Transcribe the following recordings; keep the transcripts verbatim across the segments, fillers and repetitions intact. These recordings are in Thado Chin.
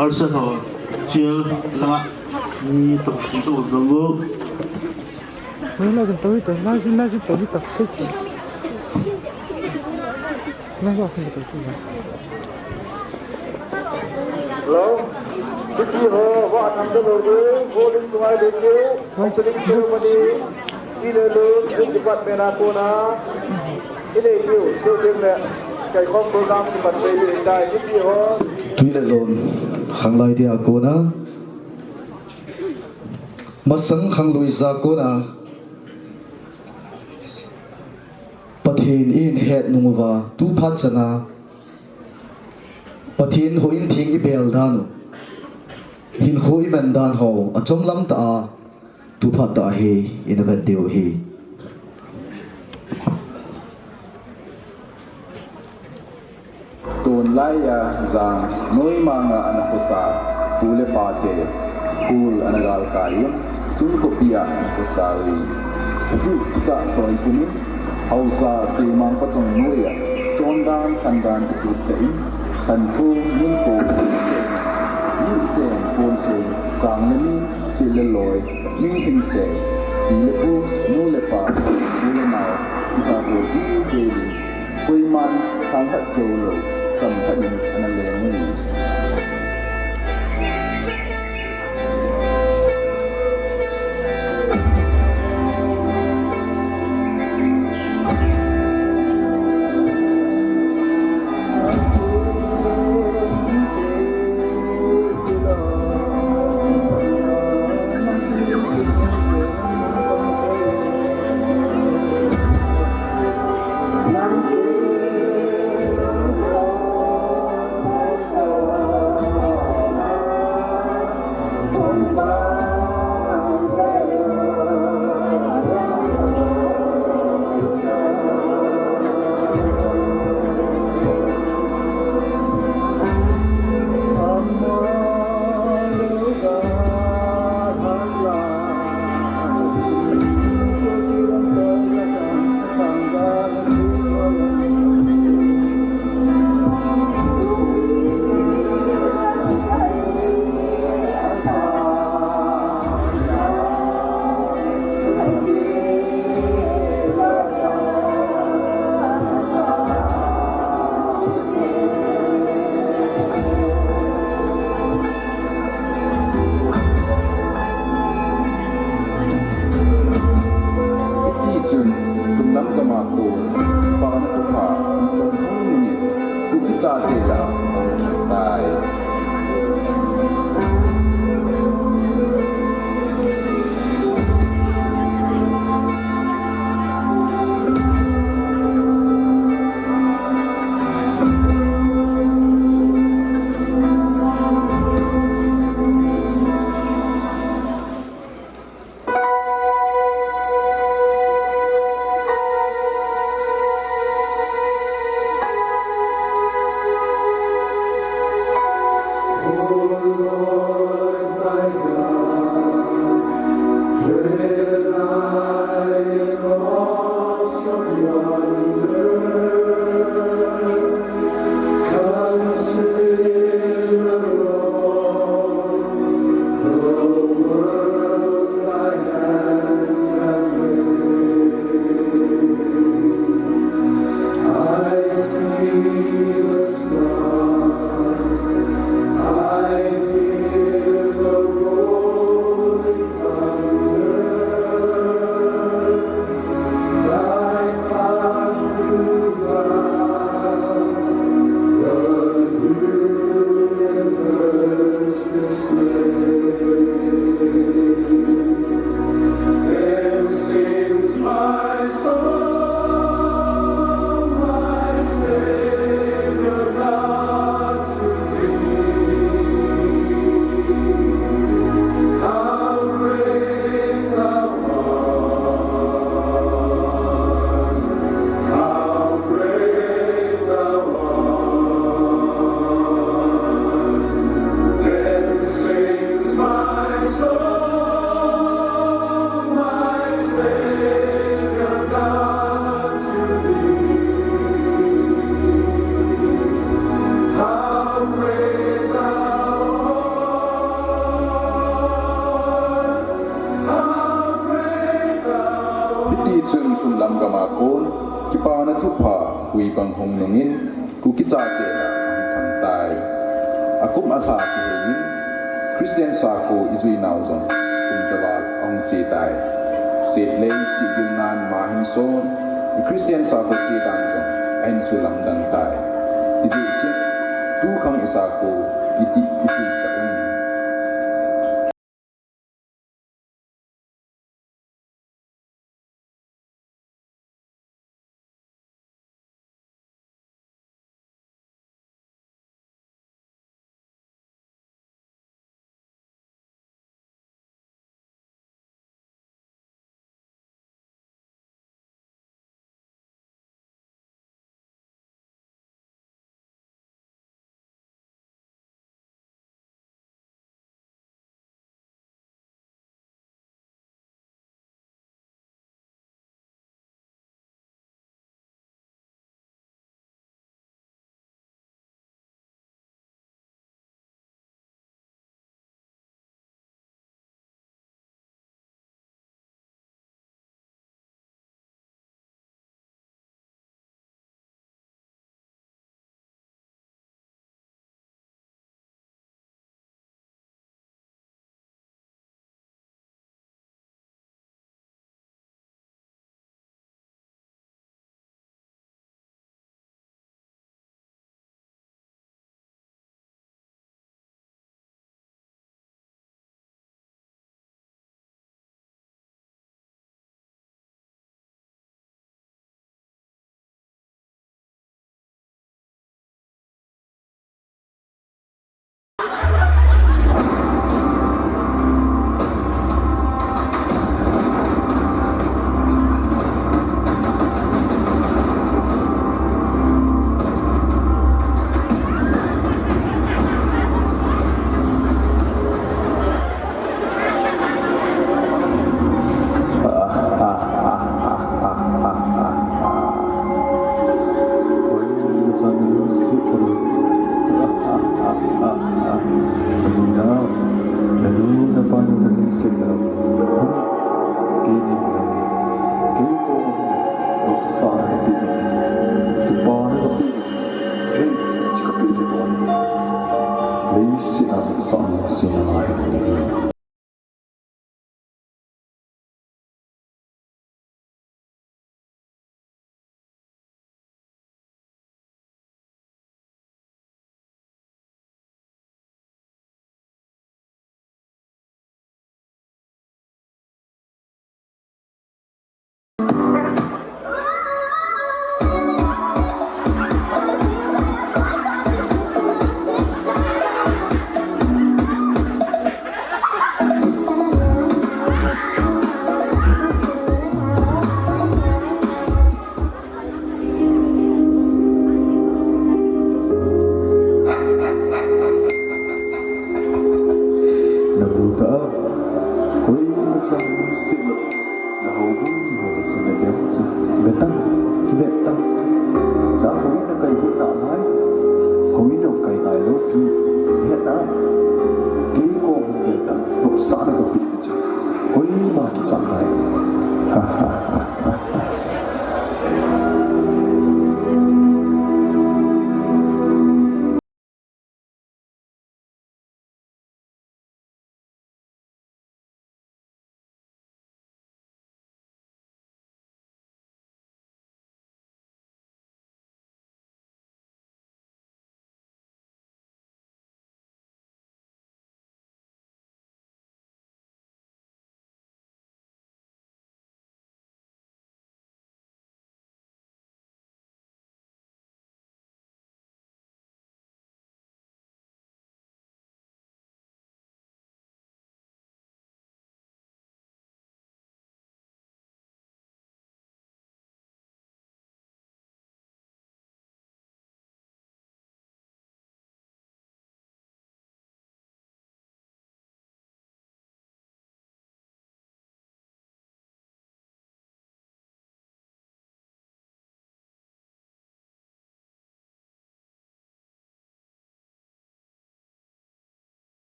Arsa ho, chial la, ni to, to, to. Lai jin to, lai jin, lai jin to, to. Lai jin to. Hello. Kiti ho, wa nam de lo de, bowling tumai de ke, opening ceremony, ile lo, department a kona. Ile lo, so de me, kai khom program ki pat pe de, dai, kiti ho. Tui le lon, khanglai dia kona. Masang khanglui ja kona. Pathen in het nung uva, tu phat chana. Pathen houin theng i bel dan u. Hinkho i man dan ho, a chom lam ta a, tu phat ta a hi, i na vet diu hi. Tun lai a jang noi manga ana khosa, pu le pa te, kul ana gal kai un, chung khopi a ana khosa ui. Pu tika choi kumin, hausa siu mang pa chong noi a, chon dan, khan dan ki tut te in, khan ko, mun ko, ni chen, pon chen, chang le mi, sil le loi, mi hing se, pi le pu, nu le pa, u le nau, kita ko, di, de, di. Koiman thangkhat jou lou, chamkhat in ana leng u. Hiti chun, kum lam gam a kon, pa na thupha, kum hung ni, kum cha te la, tai. Pauna thupha hui bang hung nungin Kuki chate lah a hung thang tai. Akum alha kihei in Christian sakho ijui nau jong kum javal ahung che tai. Setlei chihgil nan ma hin son, Christian sakho che dan jong ahin sulamdang tai. Ijeh chun tukhang isakho iti iti ta um. Nabu ta a, koima chan silo. Nahoubung ho chun nadem chu. Ve tan, kive tan. Chang houin nakai got nalai. Houin nakai nailou pi. Hetna. Kei kom hung ve tan. Nopsahna kape chu. Koima kichat ngai. Ha ha ha ha.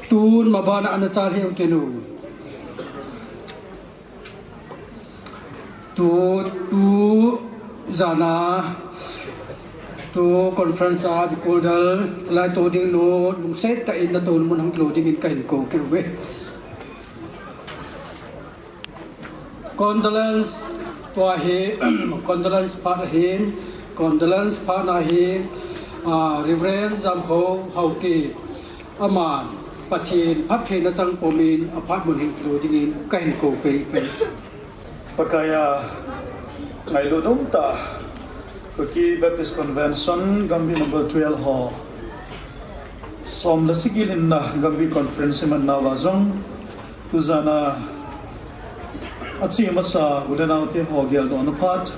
Tun mabana ana chal hiu tenu. Tu, tu jana, tu conference a dikul dal, chalai to ding nu, lungset tah in nato mun hung lo dingin kahin kou keu ve. Condolence tua hi, condolence phat ahin, condolence phat na hi, ah, Reverend Jamkho Haokip, aman Pathen phattheina chang pomin aphat mun hin lo dingin kahin kou pei pei. Pakaiya ngailut umtah Kuki Baptist Convention Gambih number twelve ho som le sagi lhinna Gambih Conference iman nauva jong, tujana ache masa u le naote ho geldohna phat,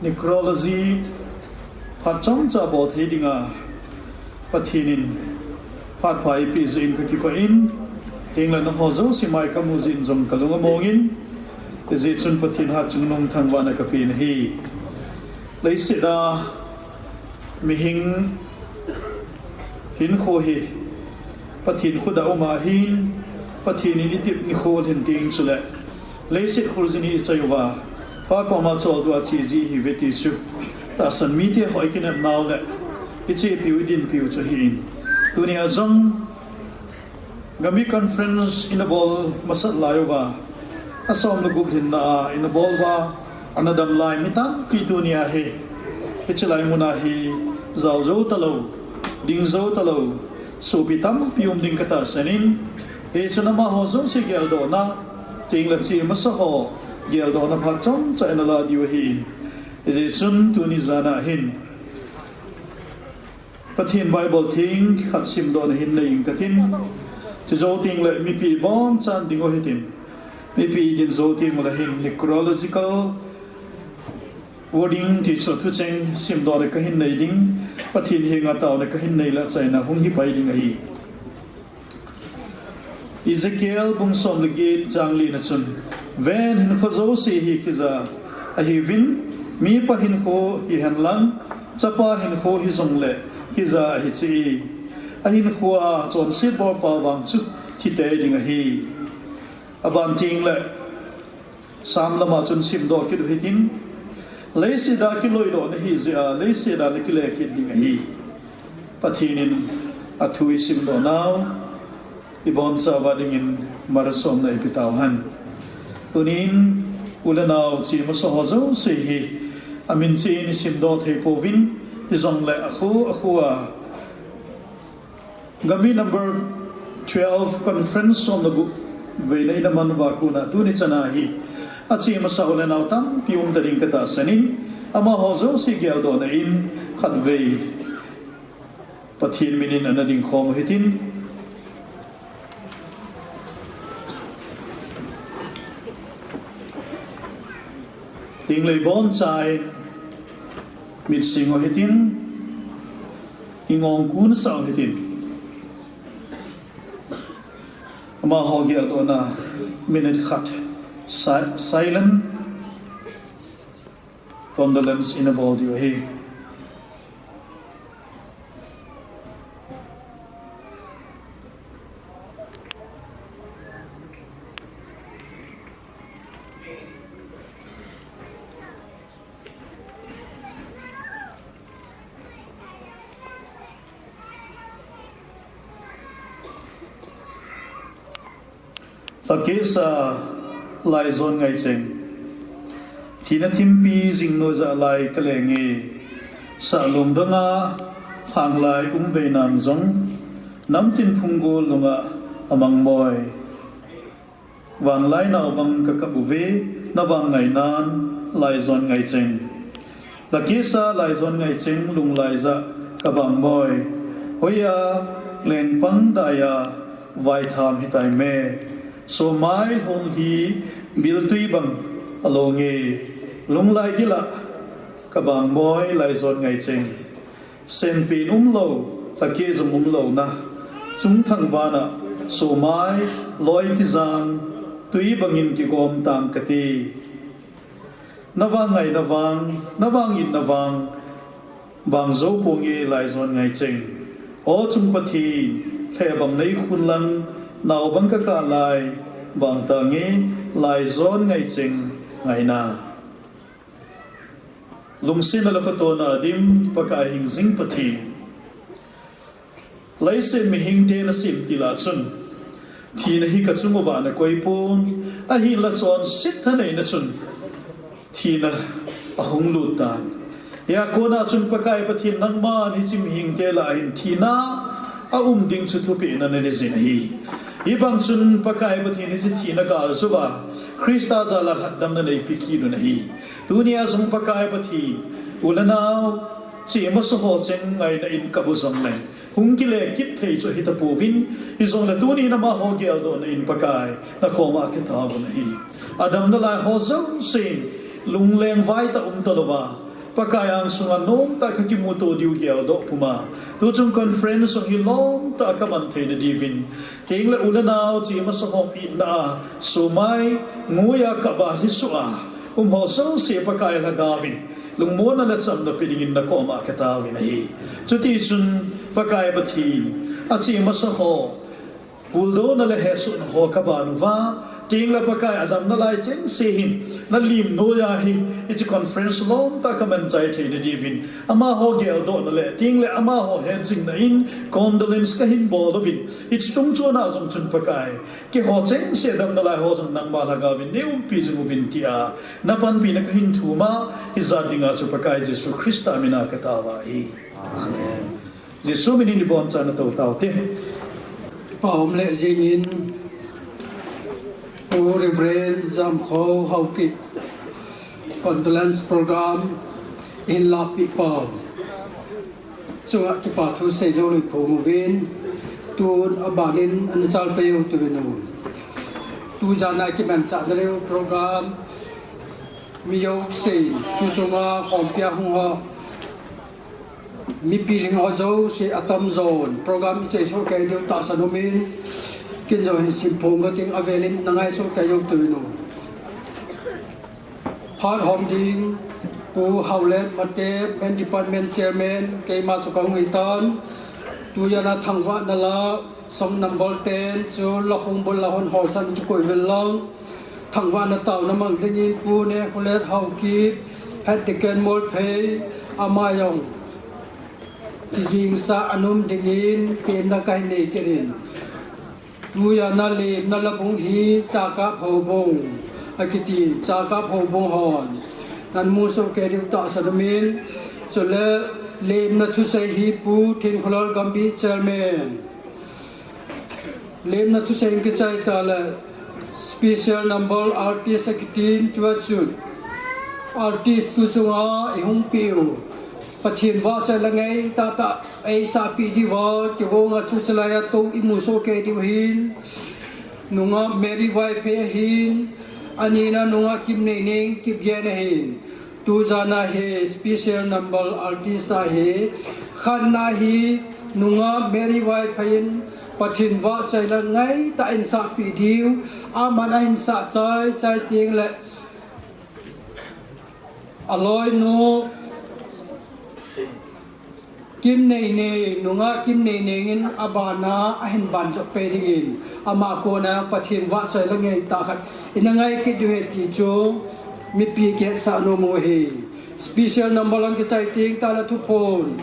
necrology phat chomcha bol thei dinga Pathen in phat pha eipeh jeh in kakipah in, hinlah nangho jouse mai kamu jeh in jong kalung among in, hijeh chun Pathen hatchungnung thangvahna kapen ahi. Leiset a mihing hinkho hi Pathen khut a um ahin, Pathen in itep nikho lhin teng chule leiset kholjin hi ichai uva, Pa koma choldo a che ji ihiuve ti chu tahsan mite ho ikinep nau le ichepiu idinpiu chu ahin. Tunia jong Gambih Conference ina bol masat lai uva, asom le gup lhinna a ina bol uva, ana dam lai mi tampi tunia hi, hiche lai muna hi jao jou talou, ding jou talou, sopi tampi um ding katahsan in, hichun amaho jouse geldohna, tengle che masa ho geldohna phat chomcha ina la diu ahin. Hijeh chun tuni jana hin Pathen Bible theng khat simdohna hin nei inge katin. Chujou tengle mipi bonchan ding u hitin. Mipi din jou teng ule hin necrological wording ti chu thucheng simdohna kahin nei ding. Pathen henga taona kahin nei le achaina hung hi pai ding ahi. Ezekiel bung som le get chang li na chun, ven, hinkho jouse hi kija ahiuvin, mipa hinkho hihen lang, chapa hinkho hijongle kija ahi cheh e. Ahinkho a chonset bolpa vang chu thi tei ding ahi. Aban tengle Sam lama chun simdoh kit u hitin, leiset a kiloidohna hijeh a, leiset a nakile kit ding ahi. Pathen in athu isimdoh nau, ibonchauva dingin malsomna ipe tauhen. Tunin, u le nao che masa ho jouse hi, amin cheh in isimdoh thei pouvin, hijongle akhu, akhu a, Gambih number twelve conference som le gup veina ina man uva kona tuni chana hi, ache masa u le nao tampi um ta ding katahsan in, amaho jouse geldohna in khatvei Pathen min in ana dingkhom u hitin. Tengle ibonchauvin mit sing u hitin, ingong kun sah u hitin. Amaho geldohna minute khat si-, silent condolence ina bol diu ahi. Lhakehsa Laijon Ngaicheng. Thina thimpi jing noija lai kaleng e. Sahlum danga lhanglai umvei nan jong, namtin phunggol nunga amang moi. Vanglai nao bang kakap uve, navang ngainan, Laijon Ngaicheng. Lhakehsa Laijon Ngaicheng, lunglai jah kabang moi. Hoiya lengpang daiya vaitham hitai me. Somai hong hi biltui bang along e. Lunglai gila kabang moi, Laijon Ngaicheng. Senpen umlou, lhakeh jong umlouna, chungthang vana, somai, loi tijang, tui bangin kigom tang kati. Navang ngaina vang, navang itna vang, bang jou ponge Laijon Ngaicheng. O chung Pathen, Lhebam nei khun lang, nao bang ka kah lai, bang tange, lai zon ngai cheng, ngaina. Lungsin a la ka tona dim, Pakai hing jing Pathen. Leiset mihing te na sim ti la chun. Thina hi ka chung uva na koi pon, ahin la chon sit tha nei na chun. Thina a hung lut tan. Hia kona chun Pakai Pathen nangman hiche mihing te lah a hin thina a um ding chu thupeh na nei jin ahi. Hibang chun Pakai Pathen hiche thina gal chu va Christa jal a lhatdam na nei pi kit un ahi. Tunia jong Pakai Pathen u le nao chema sa ho cheng ngaina in ka bu jong le. Hung kile kit thei chu hita pouvin, hijongle tuni na amaho geldoh na in Pakai, na koma kitaovin ahi. Adam nalai ho jouse, lungleng vai ta um ta louva. Pakai angsunga nomtah ka kimuto diu geldoh puma. Tuchung conference hung hi lomtah a ka man thei na diuvin. Tengle u le nao chema sa ho itna a, sumai, nguia kaba hi sua. Um ho jouse Pakai lhagaovin. Lungmonna le chamna pe dingin na koma kitaovin ahi. Chuti chun Pakai Pathen, achema sa ho, puldouna le hesohna ho ka ban uva, tengle Pakai Adam nalai chengse hin, na lim noiya hi, hiche conference lomtah ka man chai thei na diuvin, amaho geldohna le, tengle amaho hetjingna in, condolence ka hin bol uvin, hiche tungchon a jong chun Pakai, keiho chengse Adam nalai ho jong nangma lhagaovin nei umpi jing uvin tia, na panpina ka hin thum a, hijat dinga chu Pakai Jesu Christa mina ka taova ahi. Amen. Jesu minin i bonchan na to taute. Paom le jingin, Pu Reverend Jamkhou Haokip, condolence program in lapi pau. Chunga kipa thu seilou loi phong uvin, tun abanin ana chal peh u uvin u. Tu jana kimanchah na leu program, mi jouse, tu chunga khompia hung ho, mipi ling ho jouse atam jon, program i chai soh kei diu tahsan umin, kin jong hin simphong ka ting avelin na ngai soh kei jou uvin u. Phat hom ding, Pu Haolet Mate, Men Department Chairman, keima chu ka hung hitan. Tujan a thangvahna la, song number ten, chu la khongbul la hon holsan chu koi vel lang. Thangvahna taona mang dingin Pu Nekhulet Haokip, Head Deacon Molphei, ama jong kigingsa anom dingin, temna ka hin nei kit in. Tujan a lemna la bung hi Chakap Houbung akitin, Chakap Houbung hon. Nan mu soh kei diu tahsan umin, chule lemna thusei hi Pu Thinkholal Gambih Chairman. Lemna thusei in kichai ta le special number artist akitin chua chu. Artist tu chunga i hung pi u. Pathen vahchoi la ngai tah tah eisah pi diu va, kibonga chu chalai a tou i mu soh kei diu hin. Nunga Mary Vaiphei ahin, anina nunga Kimneineng Kipgen ahin. Tujan a hi special number artist ahi, khatna hi nunga Mary Vaiphei in Pathen vahchoi la ngai tah in sah pi diu, aman ahin sah chai chai teng le. Aloinu Kimneineng, nunga Kimneineng in abana ahin ban jop pei dingin, ama kona Pathen vahchoi la ngai tah khat ina ngai kit diu ahi ti chu mipi kihetsah nom u ahi. Special number lang kichai teng ta le thuphon,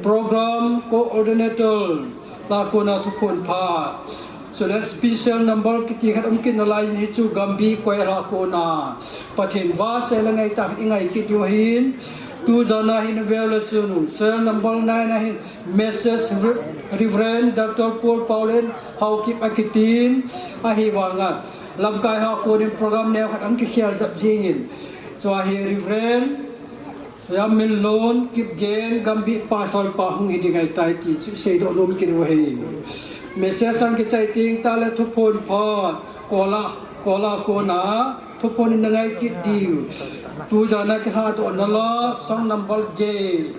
program coordinator la kona thuphon pha. Chule special number kiti khat um kit nalai in, hichu Gambih Choir a kona Pathen vahchoi la ngai tah i ngai kit diu ahin. Tujan a hin vel le chun serial number nine a hin Missus Re-, Reverend Doctor Paul Paulin Haokip akitin, ahivanga lamkai ho a konin program neo khat hung kikhel jap jingin. Chua hi Reverend Jamminlun Kipgen Gambih Pastor pa hung hi ding ahitai ti chu seidoh nom kit u ahi. Message hung kichai teng ta le thuphon pha, kola, kola kona thuphon in na ngai kit diu. Tujan a kilhadohna la, song number eight.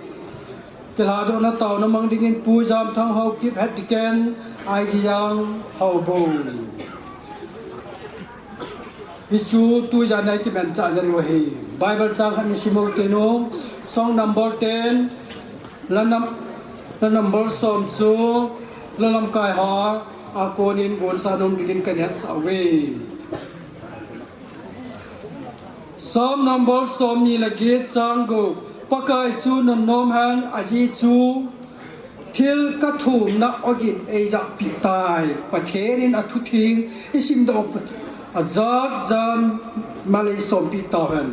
Kilhadohna taona mang dingin Pu Jamthang Haokip, Head Deacon, Aigiyang Houbung. Hichu tujan a i kimanchah na diu ahi. Bible chang khat i sim u hite nu, song number ten, la nam-, la number som chu, La lamkai ho a konin gonsa nom dingin ka nehsah uve. Psalm number somni le get chang gup. Pakai chu nunnom hen, ajeh chu thil kathumna ogin eijahpeh tai. Pathen in athutheng isimdoh ajat jan malei sompeh tauhen.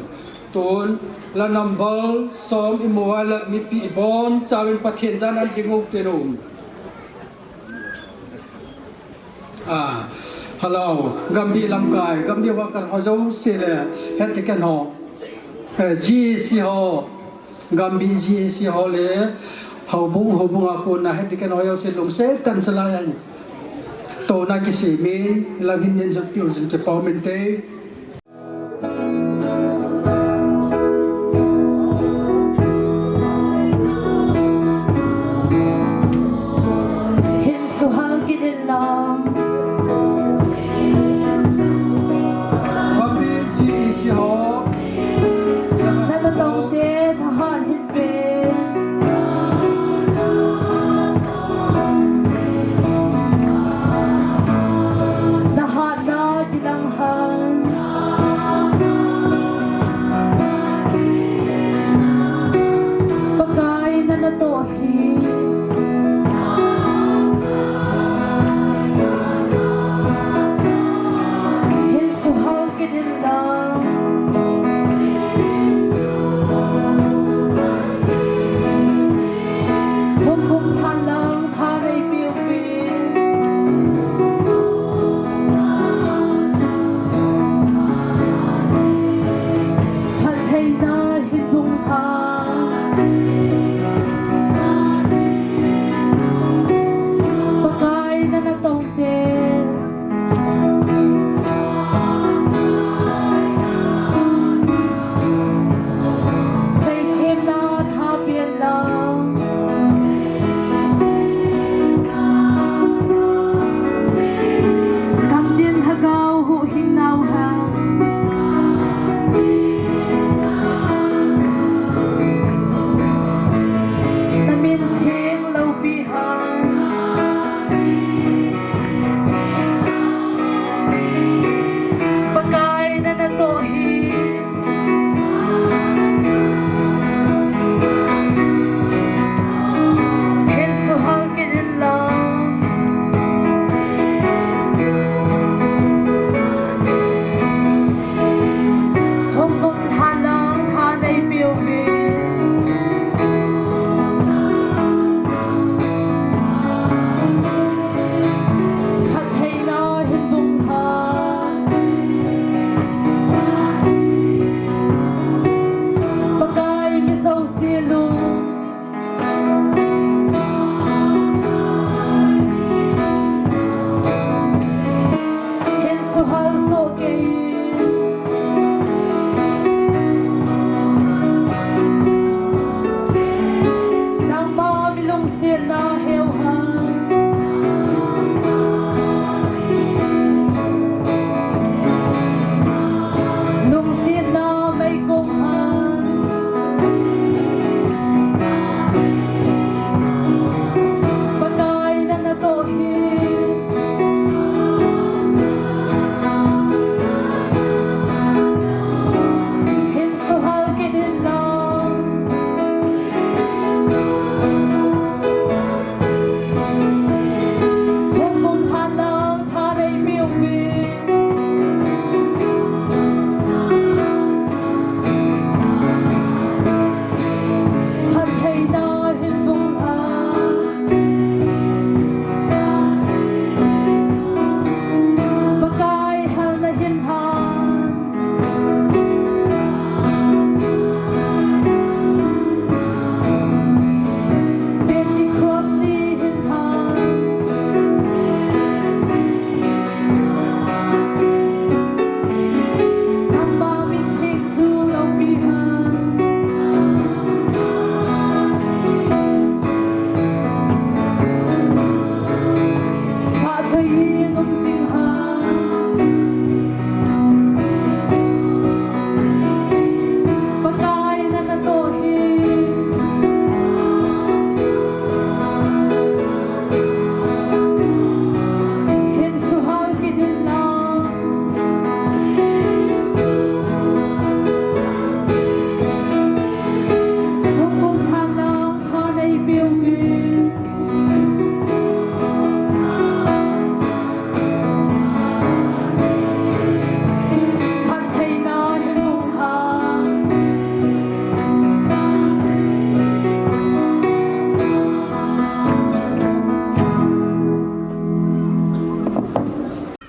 Tun la number som imu a le mipi ibonchauvin Pathen jana ding u tin um. Ah, hello, Gambih lamkai, Gambih ho kan ho jouse le, het ken ho, eh, G A C ho, Gambih G A C ho le, houbung, houbung a kona het ken ho jouse lungset tah in chalai a hin touna kisemin, lang hin nin jot piu jin kipa umin te. Hin suhal kit in lang. Papi G A C ho. Na natong te thahat hin pe. Na hatna kilang hal.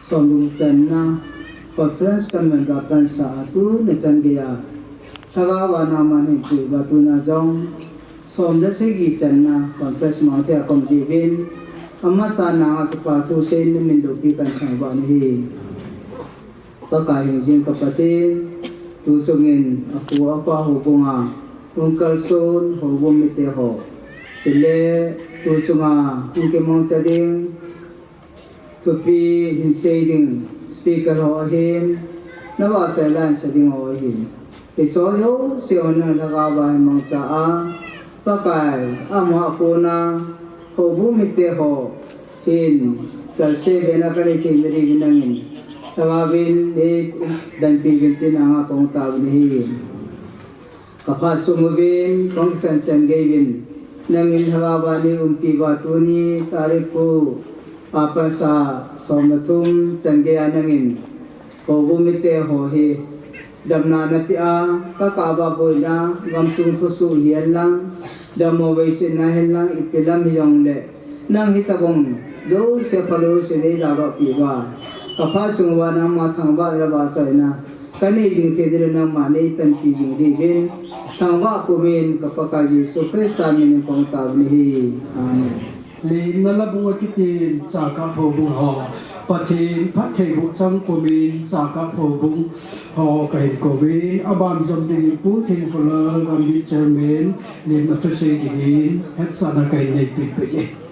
Somgup channa conference kan manchah pansa a tuni chan geiya Lhagao vana aman hinpui uva tuna jong som le sagi channa conference mang thei a kaum jiuvin, amasa nanga kipa thu seiyin namin loupi kahin thangvah nahi. Pakai hingjing ka Pathen, tu chungin apu apa houbunga hung kalson houbung mite ho, chule tu chunga hung kimangcha ding thupi hinsei ding speaker ho ahin, navahchoi la hinsa ding ho ahin, hiche jouse ho nang Lhagao va hin mangcha a, Pakai, ama kona houbung mite ho hin kalse bena kanei theina diuvin nangin Lhagao vin neidanpi uvin tin nanga kahung taovin ahi. Kaphat sung uvin, kahung kisan chan geiyin, nangin Lhagao va neiumpi uva tuni tarik ko a pansa som le thum chan geiya nangin houbung mite ho hi damna napeh a, kakah uva boina, gamsung thusoh hihen lang, dammo veisetna hihen lang, ipi lam hijongle, nang hitobang jouse phalou jouse neidalhahpeh uva, kaphat sung uva nangma thangvahna le vahchoina kanei jing thei dingu nangma neipanpi jing diuvin, thangvah pumin ka Pakai Jesu Christa minin kahung taovin ahi. Amen. Limna la bung akitin Chakap houbung ho, Pathen phattheiboh chang pumin Chakap houbung ho kahin kouvin, aban jom dingin Pu Thenkholal Gambih Chairman, limna thusei dingin hetsahna kahin neipeh uve.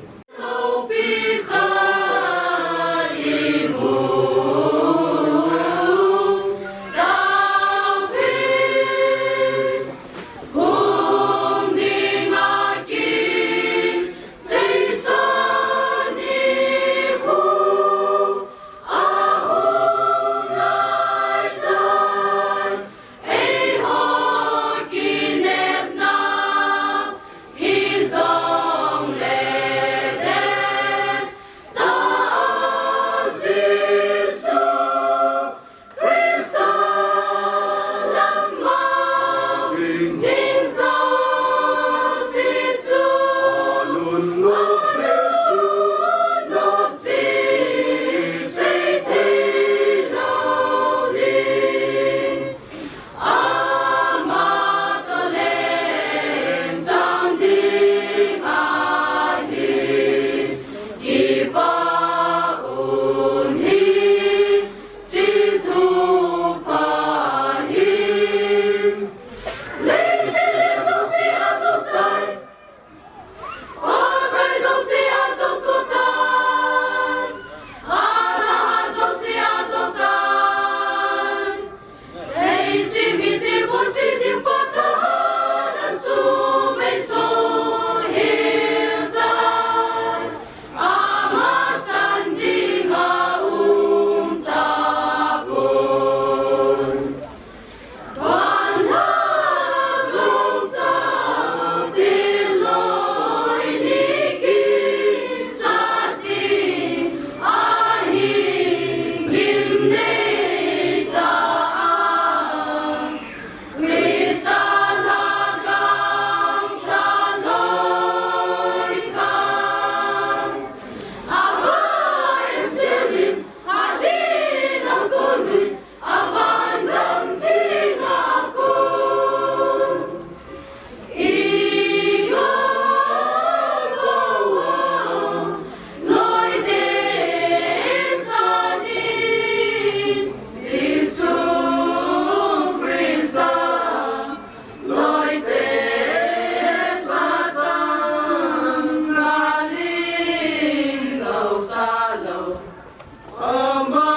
Ama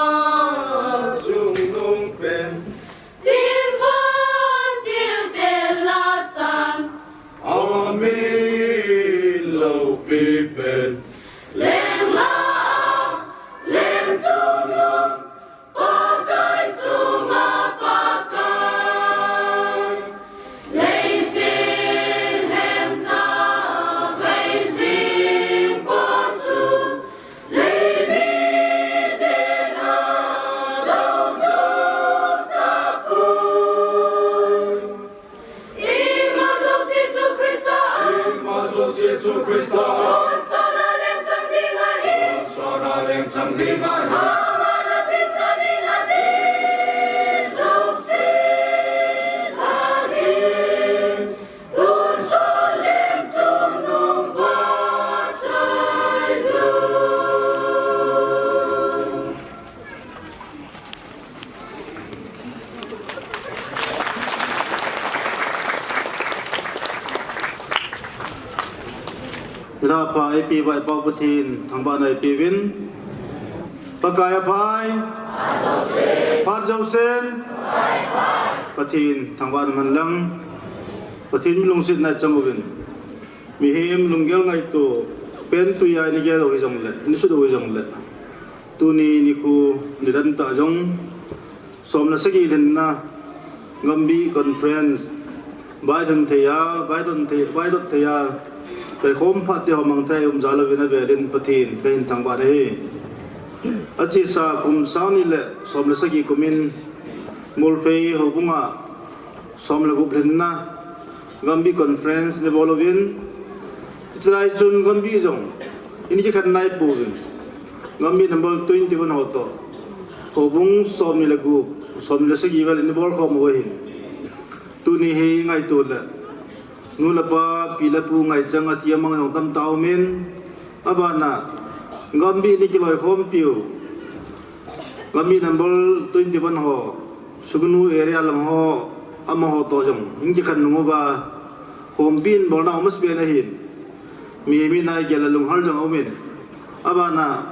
chungnung pen, Tingvan thilten la sang, ami loupi pen, leng la, leng chungnung, Pakai chunga Pakai. Leiset lhemcha vei jing po chu, leimi dinga dou jou tapoi. Ima jouse chu Christa a, ima jouse chu Christa a, honsona lengchang ding ahi, honsona lengchang ding ahi. Ama Nilhah pha eipeuva i Pa Pathen thangvahna eipeuvin. Pakai aphai. Phat jousen. Pathen thangvahna man lang. Pathen mi lungsetna chang uvin. Mihem lunggel ngaito pen tui a ini gel u hijongle, ini sut u hijongle, tuni nikho nidan tah jong, som le sagi lhinna Gambih Conference, vaidon thei a, vaidon thei, vaidot thei a, kaikhom phat te ho mang thei um jal uvin avelin Pathen kahin thangvah ahi. Achesa kum sang ni le som le sagi kum in Molphei houbung a som le gup lhinna Gambih Conference nei bol uvin, chulai chun Gambih jong ini kikhen nai pouvin, Gambih number twenty-one ho toh houbung som ni le gup, som ni le sagi vel ini bol khom u ahin. Tuni hi ngaito le, nu le pa, pi le pu ngaichang a ti a mang jong tamtah umin, abana Gambih ini kiloikhompiu, Gambih number twenty-one ho, Sugnu area lang ho, amaho toh jong in kikhen nung uva, khompi in bolna um ahi pen ahin. Mi, mi nai gel a lunghal jong umin. Abana,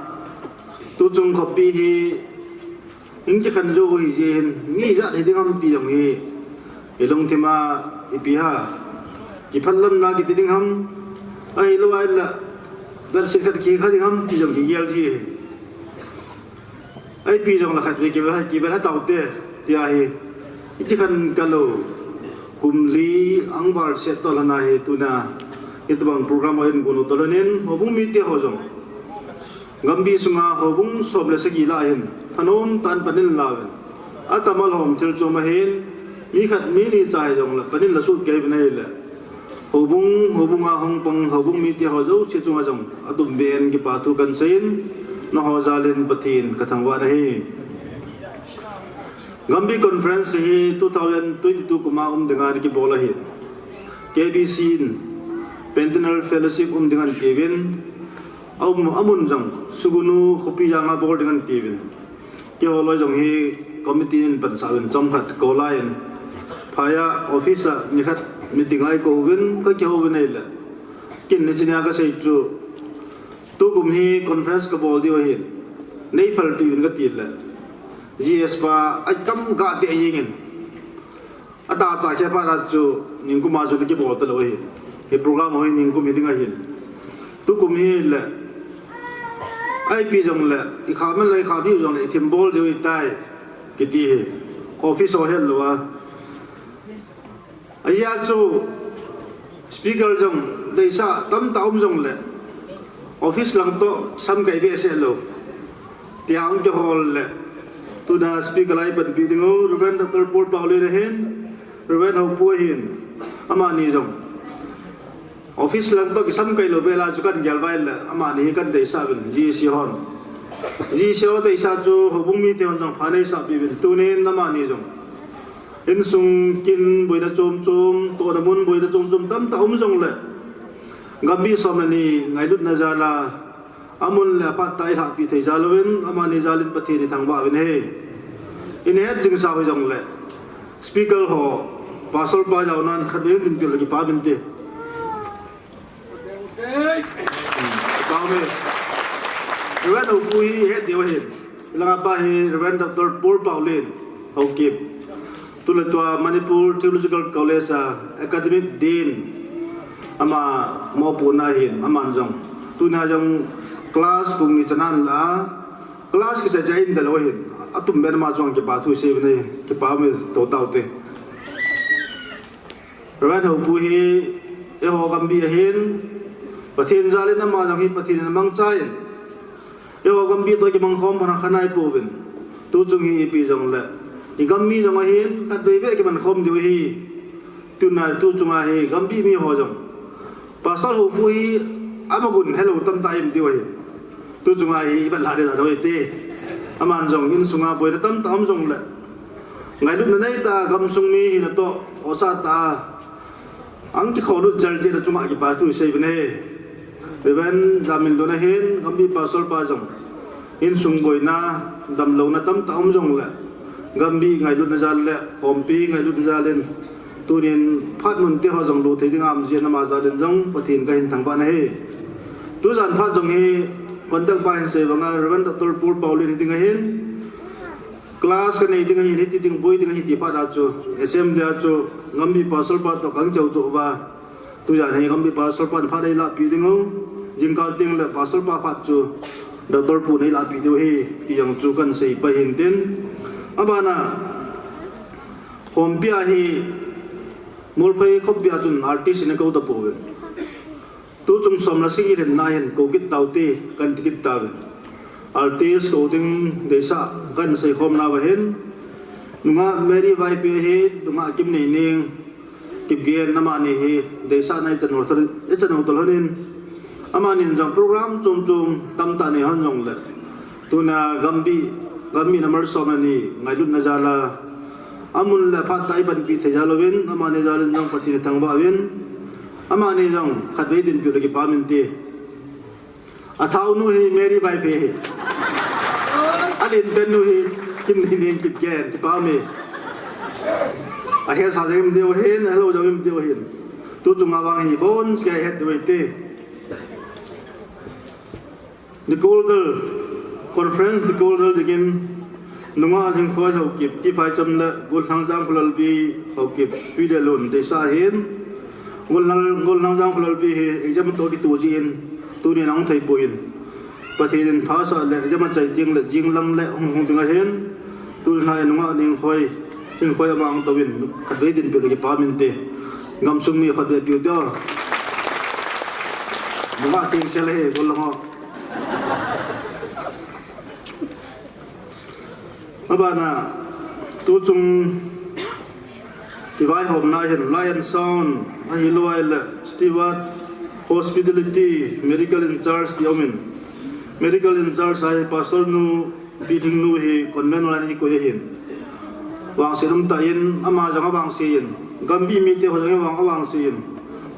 tuchung khopi hi in kikhen jou u hi jeh hin, mi ijat hi ding ham ti jong hi ilungthim a ipi ha, kiphatlamna kiti ding ham, ahilou ahile, bedsheet khat kikha ding ham ti jong kigel ji hi. Ipi jong le khatvei kivel, kivel ha taute, tia hi. Iti khan kalou, kum li ang val set tolhon ahi tuna. Hitobang program ahin gon u tolhon in, houbung mite ho jong Gambih sunga houbung som le sagi lah hin, thanom tah in pan in lauvin. Atama lhom thil chom ahin, mi khat mi ni cha hijongle pan in la sut kei uvin ahile, houbung, houbung a hung pang, houbung mite ho jouse chunga jong atum beh in kipa thu kahin seiyin, nangho jal in Pathen kathangvah ahi. Gambih Conference hi two thousand twenty-two kum a um dinga ana kibol ahi. K B C in Pentecost Fellowship um dinga ana tiuvin, aum, amun jong Sugnu khopi janga bol dinga ana tiuvin. Keiho loi jong hi committee in pansah uvin chomkhat kou laiyin, phaiya office a nikhat meeting a eikou uvin, kakihou uvin ahile, ken hiche nia kasei chu, tukum hi conference kabol diu ahin, neiphalpeh uvin kati le, G S pa akam gah deh jengin, atah cha khe phat a chu ningkum a chu ana kibol talou ahi. Hi program ho hi ningkum hi ding ahin. Tukum hile, ipi jongle, ikha man le ikha diu jongle ithim bol diu ahitai, kiti hi. Office ho hetlou a, ahia chu speaker jong deisah tamtah um jongle, office lang toh samkai behseh lou, tia hung kihol le, tuna speaker a eipanpi dingu Reverend Doctor Paul Paulin ahin, Reverend Houpu ahin, amani jong office lang toh kisamkai lou vel a chu kahin gel uva ahile, amani hi kahin deisah uvin, G C hon. G C ho deisah chu houbung mite hon jong pha neisahpeh uvin, tunin amani jong insung kin boina chom chom, tohna mun boina chom chom tamtah um jongle, Gambih som le ni ngailutna jal a, amun le aphat tah a ilhahpeh thei jal uvin, amani jal in Pathen ithangvah uvin ahi. Ihet jing sau hijongle, speaker ho, pastor pa jaonan khatvei dinpeh le kipa uvinte. Reverend Houpu hi het diu ahin. Ilanga pa hi Reverend Doctor Paul Paulin, Haokip. Tule tua Manipur Theological College a Academic Dean, ama mopohna ahin, aman jong, tunia jong class pung ni chana ahin la, class kichai chai in dalou ahin, atum beh in ama chunga kipa thu isei uvin ahi, kipa um e, to taute. Reverend Houpu hi eiho Gambih ahin, Pathen jal in ama jong hi Pathen in amangchan, eiho Gambih toh kimangkhom phat kha naipouvin. Tuchung hi ipi jongle, i gam mi jong ahin, khatvei beh kimangkhom diu ahi. Tuna tuchunga hi Gambih mi ho jong, Pastor Houpu hi amagun helou tamtah um diu ahi. Tuchunga hi ivet lha ding ahi te. Aman jong insunga boina tamtah um jongle, ngailutna neitah a gamsung mi hina toh, osatah a, ang kikholut jal jeh a chunga kipa thu isei uvin ahi. Reverend Jaminlun ahin, Gambih Pastor pa jong, insung boina, damlouna tamtah um jongle, Gambih ngailutna jal le khompi ngailutna jal in, tunin phat mun te ho jong lut thei ding aum jeh in ama jal in jong Pathen kahin thangvah ahi. Tujan phat jong hi conduct pa hin sei banga Reverend Doctor Paul Paulin hi ding ahin, class kanei ding ahin, hiti ding boi ding ahi ti phat a chu assembly a chu Gambi Pastor pa toh kang cheu toh ba, tujan hi Gambi Pastor pan phat ei lahpi ding u, jingkal teng le Pastor pa phat chu Doctor Pu nei lahpi diu hi, ti jong chu kan sei pai hin tin. Abana, Khompi a hi Molphai khompi a chun artist in a ko ta poi. Tuchung som le sagi lhenna hin ko kit tau te kan ti kit tau. Artist ko ding deisah kan sei khom nau ahin. Nungah Mary Vaipi ahi, nungah Kimneining, Kipgen, amani hi deisah na i chanu thar, i chanu thar honin. Amani jong program chom chom tamtah nei hon jong le. Tuna Gambi, Gambi number som le ni ngailutna jal a, amun le phat a i panpi thei jal uvin, amani jal in jong Pathen i thangvah uvin, amani jong khatvei dinpi le kipah min ti. A thau nu hi Mary Vaipi hi. A len pen nu hi Kimneining Kipgen, kipah mi. A hesa jeng diu hin, a lo jeng diu hin. Tuchung a vang hi bon sia het diu te. Nikol dal, conference nikol dal dingin, nungah Lhingkhoi Haokip, ti phaicham le, Golhang Jangkholalbi Haokip, Twidelun, deisah hin, Golhang, Golhang Jangkholalbi hi, exam toh kitoh jin, tunin ahung thei poi in. Pathen in phasah le, exam a chai teng le, jing lang le, hung hung ding ahin, tunin nungah Lhingkhoi, Lhingkhoi ama ahung touvin, khatvei dinpi le kipah min te. Gamsung mi khatvei piu te. Nungah teng sel hi, Golhang ho. Abana, tuchung kivaihomna hin Lion Sound, ahilou le Steward Hospitality, Medical in Charge ti aumin. Medical in Charge ahi Pastor nu, Pi Lhingnu hi convent line i koi ahin. Vangse um tah in, ama jong avangse in. Gambi mite ho jong avang, avangse in.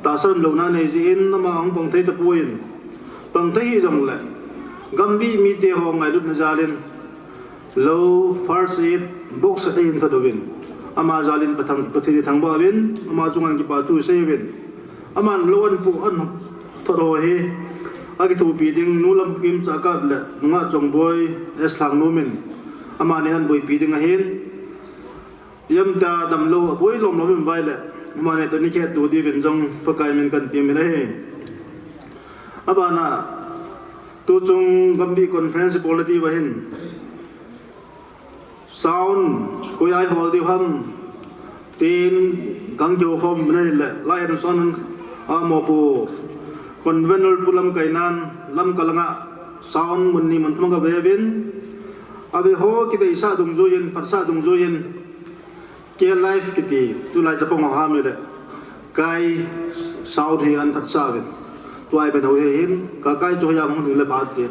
Tahsan louna nei jeh in, ama hung pang thei tapoi in. Pang thei hih jongle, Gambi mite ho ngailutna jal in, lou first aid box khat eihin thot uvin. Ama jal in Pathen, Pathen i thangvah uvin, ama chunga kipa thu sei uvin. Aman lou an pu an thot ho hi, akithopi ding Nu Lamkim Chahkap le, Nungah Chongboi, S Lhangnom in, amani an boipi ding ahin. Iam ta damlou, aboi lom lom in vai le, amani toh nikhet to diuvin jong Pakai min kan ti min ahi. Abana, tuchung Gambi conference bol na diuva hin. Sound, koi a i hol diu ham, tin, kan kihou khom na hile, Lion Sound a mopo, convener Pu Lamkainan, Lamka langa, sound mun ni mun thum ka ve uvin, ave ho kideisah dungjuiyin, phatsah dungjuiyin, K Live kiti, tulai chapang ho ham le, Kai sound hi an phatsah uvin, tua i ben ho hi hin, ka Kai chu hoiya hung ding le phat ke.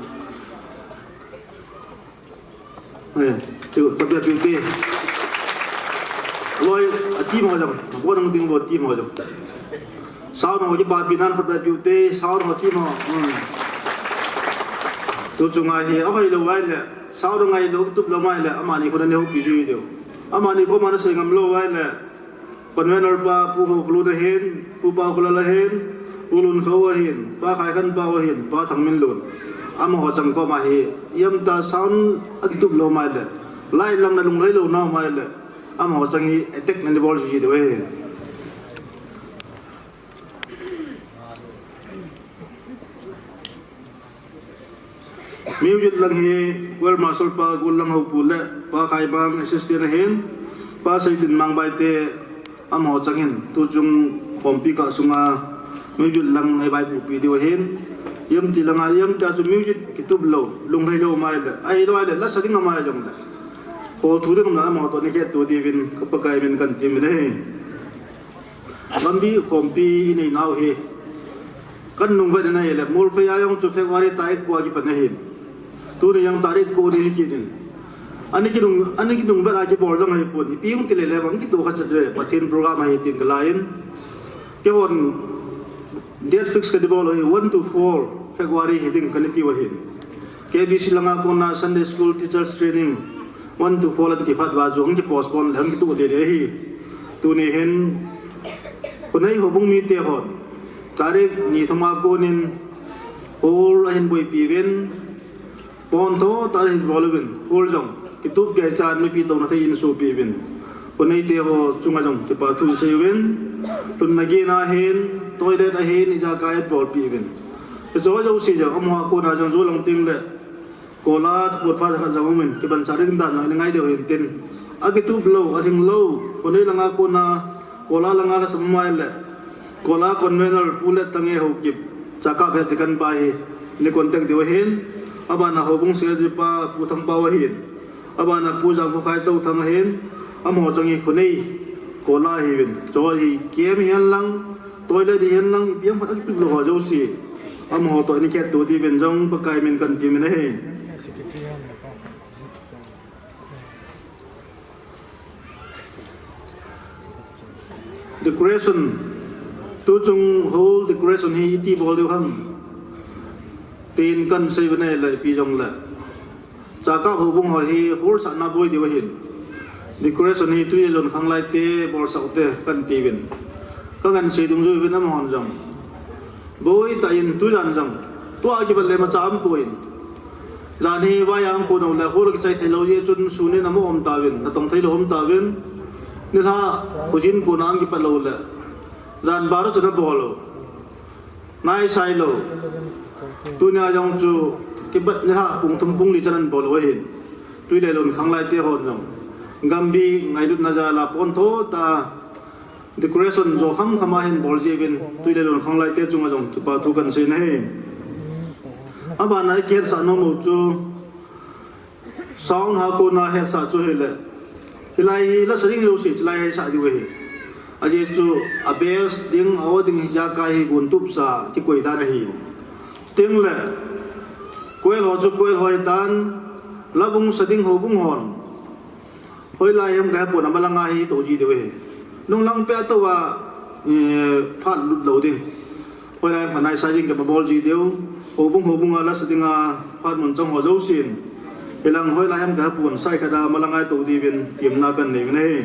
Eh, chu, khatvei piu te. Loi, a team ho jong, bo nang ding bo team ho jong. Sound ho kipapi nan khatvei piu te, sound ho team ho. Hmm. Tuchunga hi, ahoilou vai le, sound ngailou, tuplou mai le, amani khun a nehoupi jui diu. Amani koma na sei ngamlou vai le, Convener pa, Pu Hoklu ahin, Pu Paokholal ahin, Pu Lunkho ahin, Pa Khaikhanpao ahin, Pa Thangminlun. Amaho chang koma hi, iam ta sound akitup lou mai le, light lang na lunglhai lou nau mai le, amaho chang hi attack na ni bol ji ji diu ahi. Music lang hi, Choir Master pa Golhang Haopu le, Pa Khaimang assistant ahin, Pa Seitinmang Baite amaho chang hin, tuchung khompi kah sunga music lang ei vaipohpi diu ahin, iam ti langa, iam tia chu music kitup lou, lunglhai lou mai le, ahilou le, la sa ding amai jong le. Khol thu ding amna amaho toh nikhet to diuvin, ka Pakai min kan ti min ahi. Gambi khompi i nei nau hi. Kan nung vet na hi le, Molphai a jong chu February tarik ko a kipan ahi. Tuni jong tarik ko ni hi kinin. Ani kinung, ani kinung vet a kibol jong ahi pon. Ipi hung ti le le bang kitoh kha chat le, Pathen program ahi tin ka la in. Keihon date fix ka dibol ahi, one to four February hi ding ka ni tiu ahi. K B C langa kona Sunday School Teachers Training, one to four lan ti phat uva chu hung ki postpone le hung kituh le le ahi. Tuni hin, Khonei houbung mite hon, tarik ni thuma konin, Hall ahin boipi uvin, pon tho tah ahin bol uvin, hall jong kitup kei chan mipi touna thei in sopi uvin, khonei te ho chunga jong kipa thu sei uvin, lhunna gin ahin, toilet ahin, ijakai abolpi uvin. Hiche ho jouse jong amaho a kona jong jou lang teng le, kola thupha khat jong umin, kiban cha ding dan jong i ngai diu hin tin. Akitup lou, alhing lou, khonei langa kona, kola langa la sam mai le, kola convener Pu Letthang e Haokip, Chakap het dikan pa hi, ni contact diu ahin, abana houbung secretary pa Pu Thangpao ahin, abana Pu Jangkhokhai Touthang ahin, amaho chang hi khonei, kola hiuvin, cho hi kem hihen lang, toilet hihen lang, ipi ham khat akitup lou ho jouse, amaho toh i nikhet to diuvin jong Pakai min kan ti min ahi. Decoration. Tuchung hall decoration hi iti bol diu ham, tin kan sei uvin ahile ipi jongle, Chakap houbung ho hi hall sahna boi diu ahin. Decoration hi Tuilelun khanglai te bolsah ute kan ti uvin. Ka kan sei dungjui uvin amahon jong, boi tah in tujan jong, tua kipat le imacha aumpoi. Jan hi vaiya aumpon le hall kichai thei lou jeh chun sun in amaho um tauvin, natong thei lou um tauvin. Nilhah khojin kona kipat lou le, jan bara chun abol lou. Naisai lou. Tunia jong chu kipat nilhah pung thum pung li chan an bol u ahin. Tuilelun khanglai te hon jong, gambi ngailutna jal a pon tho tah a decoration jo kham kham ahin bol jeh uvin, Tuilelun khanglai te chunga jong kipa thu kan sei in ahi. Abana i kihetsah nom u chu, sound a kona hetsah chu hile, hilai hi lasa ding jouse chulai hi sah diu ahi. Ajeh chu a bass ding, a aw ding, ijakai hi gon tupsa kikoi dan ahi. Tin le, choir ho chu choir ho hitan, la bung sa ding houbung hon, hoilai ham kahepon, amalanga hi tou ji diu ahi. Nunglang peh a tou a, eh, phat lut lou ding. Hoilai ham khat naisai jing kibol ji diu. Houbung houbung a lasa dinga phat mun chang ho jousen, hilang hoilai ham kahepon, sai khat a amalanga tou diuvin temna kan nei uvin ahi.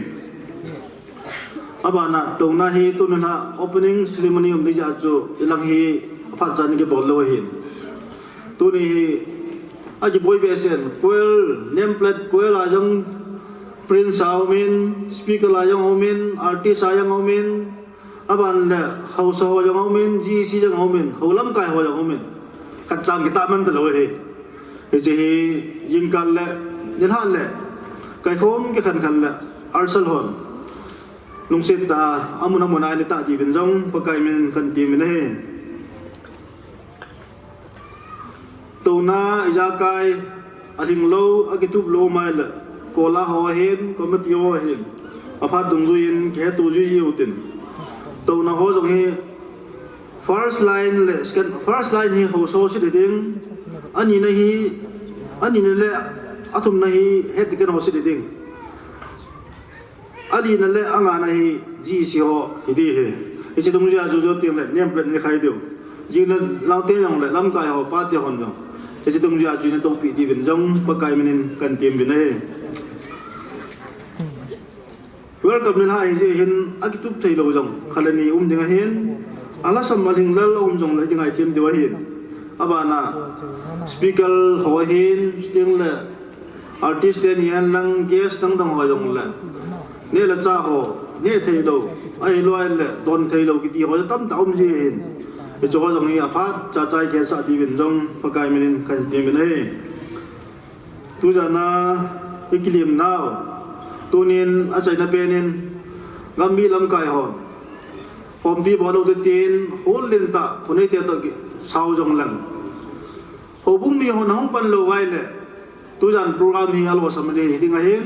Abana touna hi tuni a opening ceremony um ding jeh a chu hilang hi aphat chan kibol lou ahin. Tuni hi akiboi behseh in, choir, name plate choir a jong prince a umin, speaker a jong umin, artist a jong umin, aban le haosa ho jong umin, G E C jong umin, hou lamkai ho jong umin. Khat chang kitah man talou ahi. Hiche hi jingkah le, nilhah le, kaikhom kikhen khen le, archal hon lungset tah a amun amun a eina tah diuvin jong Pakai min kan ti uvin ahi. Touna ijakai alhing lou, akitup lou mai le, kola ho ahin, committee ho ahin, aphat dungjuiyin kiheto jui jiu tin. Touna ho jong hi first line le second, first line hi haosa ho se ding, anina hi, anina le athumna hi head deacon ho se ding. Alina le angana hi G E C ho hiding ahi. Hiche dungjui a chu jou teng le name plate nei khai diu. Jing le Langte jong le lamkai ho, pate hon jong, hiche dungjui a chu neina toupi diuvin jong Pakai minin kan ti uvin ahi. Welcome nilhah hijeh hin akitup thei lou jong khat le ni um ding ahin. Alhasam alhinglel aum jong le hiding a ithem diu ahin. Abana speaker ho ahin, sting le artist teni hen lang, guest dang dang ho jong le, neh le chah ho, neh thei lou, ahilou le don thei lou kiti ho tamtah um ji ahin. Hiche ho jong hi aphat cha cha ikihetsah diuvin jong Pakai minin kan ti uvin ahi. Tujan a ikilim nau, tunin achaina pen in, gamgi lamkai hon khompi bol lou te tin, hall lentah, khonei te toh kisao jong leng, houbung mi hon ahung pan lou uva ahile, tujan program hi alosam ding ahin,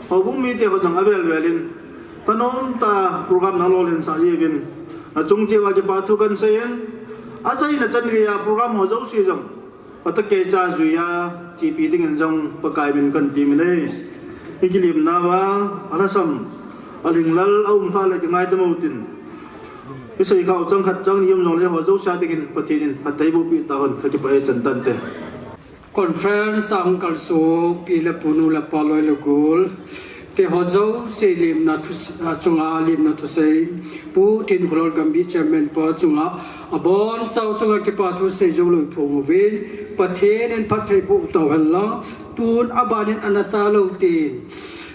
houbung mite ho jong avel vel in, thanom tah a program nalolhin sah jiuvin, nachung cheh uva kipa thu kan sei in, achaina chan geiya program ho jouse jong, phatah keicha juiya chepi dingin jong Pakai min kan ti uvin ahi. Ikilim nauva, alhasam, alhinglel aum kha le kingai tamo tin. Isei khau chang khat chang ni um jong le ho jouse a dingin Pathen in phatthei boh peh tahen, kakipah e, chan tante. Conference a hung kalson pi le pu, nu le pa, loi le gol, Keiho jouse lemna thu, a, chunga lemna thusei Pu Thinkhulhol Gambih Chairman pa chunga abonchauva chunga kipa thu seijou lou phong uvin, Pathen in phattheiboh tauhen lang, tun abanin ana chalou tin.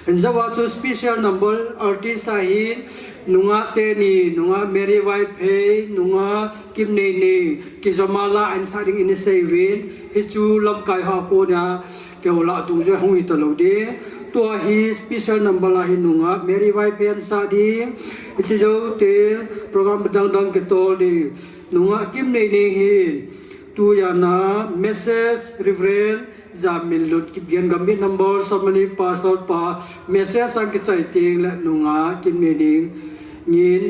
Hijeh a chu special number artist ahin, nungah teni, nungah Mary Vaiphei, nungah Kimneinei, kijoma la ahin sah ding in seiyuvin, hichu lamkai ho a kona keiho lah dungjuia hung hitalou ding. Tua hi special number a hi nungah Mary Vaiphei ahin sah ding. Hiche jou teng program dangdang kitol ding. Nungah Kimneinei hin tujan a Mrs Reverend Jaminlut Kipgen Gambih number somani pastor pa message ahin kichai teng le nungah Kimneinei in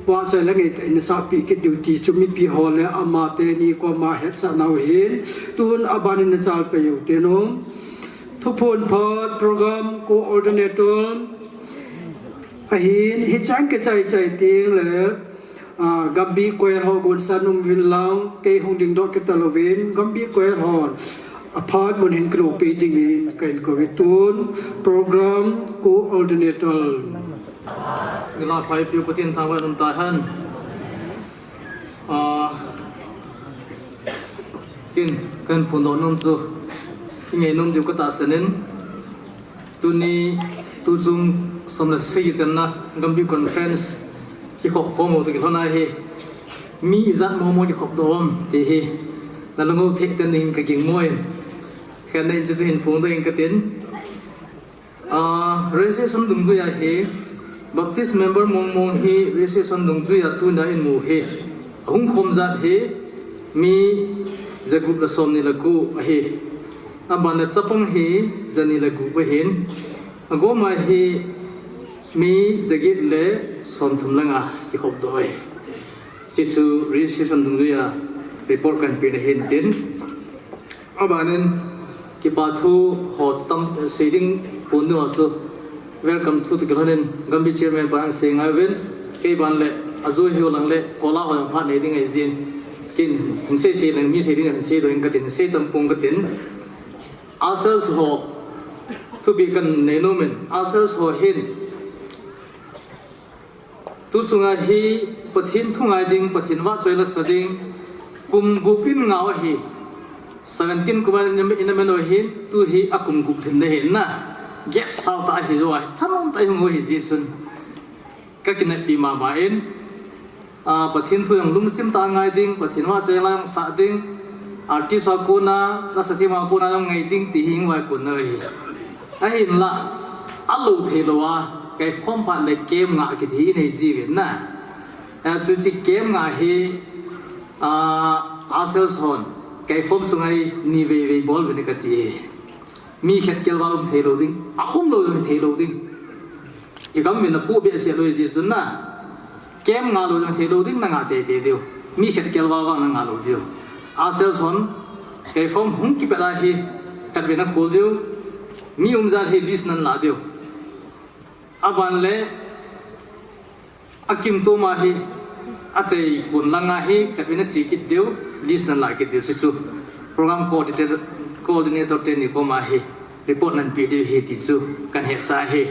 vahchoi le ngeitah in asahpeh kit diu ti chu mipi ho le ama teni koma hetsah nau hin, tun abanin nachalpeh uvin tin. Thuphon phat program coordinator ahin, hichan kichai chai teng le, a, Gambih Choir ho gonsa nom uvin lang, kei hung dingdoh kit talouvin, Gambih Choir hon aphat mun hin kiloupeh dingin kahin kou e. Tun program coordinator. Nila phai piu Pathen thangvah in umtahen. A, ken, kahin phondoh nom chu, ingainom diu katahsan in, tuni, tuchung som le sagi channa Gambih Conference kikhop khom u toh kilhon a hi, mi ijat momo kikhop doh ham ti hi nalung u thei tei dingin kaging mo in, khat na in chu hin phongdoh ing katin. A, registration dungjuia hi, Baptist member mong mong hi registration dungjuia tunia imu hi, ahung khom jat hi, mi jagup le somni le ko ahi. Aban le chapang hi, jani le gup ahin. Agoma hi, mi jaget le somthum le nga kikhop doh e. Hichu registration dungjuia report kahin pe na hin tin. Abanin, kipa thu ho tam, eh, sei ding pon ding ho chu, welcome thu toh kilhon in, Gambih Chairman pa ahin sei ngai uvin, kei ban le, ajou hiu lang le, kola ho jong phat nei ding ahi jin, ken hin sei sei leng, mi sei ding hin sei lou in katin, sei tam pong katin, ushers ho, thupeh kahin nei nom in, ushers ho hin, tu chunga hi Pathen thu ngai ding, Pathen vahchoi la sa ding, kum gup in ngau ahi. Seventeen kum a ina, ina man u hin, tu hi akum gup lhin na hin na. Gap sao tah ahi lou a, thanom tah a hung u ahi jeh chun. Ka kineppi mama in, a, Pathen thu jong lungchim tah a ngai ding, Pathen vahchoi la jong sa ding, artist ho a kona, la sa thei ho a kona jong ngai ding ti hi hung vaikon na ahi. Ahinla, alou thei lou a, kei khom phat le camp nga kiti hi nei jiuvin na. A, chuche camp nga hi, a, ushers hon, kei khom sunga hi ni vei vei bol uvin kati. Mi khat kelval um thei lou ding, a um lou jong thei lou ding. I gam uvin na pu behseh lou jeh chun na. Camp nga lou jong thei lou ding na nga tei tei diu. Mi khat kelval vang na nga lou diu. Ushers hon, kei khom hung kipet a hi, khat vei na khol diu. Mi um jat hi list nan la diu. Aban le, akim toma hi, achai kun langa hi, khat vei na che kit diu, list nan la kit diu, chuchu. Program coordinator, coordinator teni koma hi, report nan pe diu hi ti chu, kahin hetsah hi.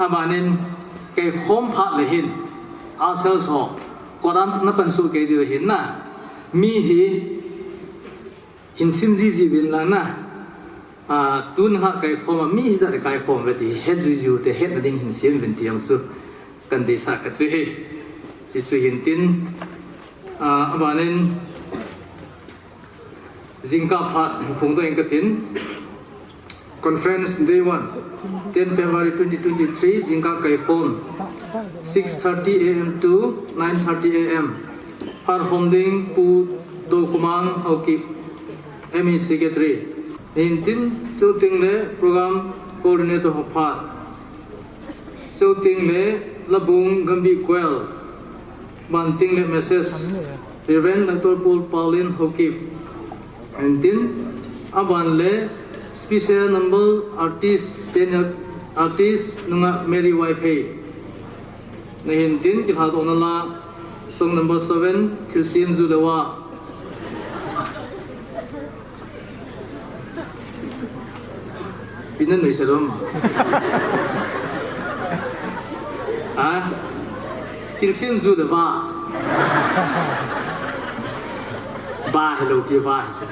Abanin, kei khom phat le hin, ushers ho, koram na pan suh kei diu hin na, mi hi, hin sim jiji uvin lang na. A, tun ha kei khom a, mi hijat kei khom ve ti, het jui jui u te, hetna ding hin sim uvin ti jong chu, kahin deisah khat chu hi. Chuchu hin tin, a, abanin, jingkah phat, phongdoh ing katin. Conference day one, ten February twenty twenty-three, jingkah kei khom, six thirty A M to nine thirty A M. Phat khom ding Pu Dokumang Haokip, M E Secretary. Hin tin, chuteng le program coordinator ho phat. Chuteng le Labung Gambih Choir. Banting le message. Reverend Doctor Paul Paulin Haokip. Hin tin, aban le special number artist, tenure artist, nungah Mary Vaiphei. Na hin tin, kilhadohna la, song number seven, Thilsem Ju le Va. Pi nan nuisat um. Ha? Thilsem ju le va. Ba hello ki va hi.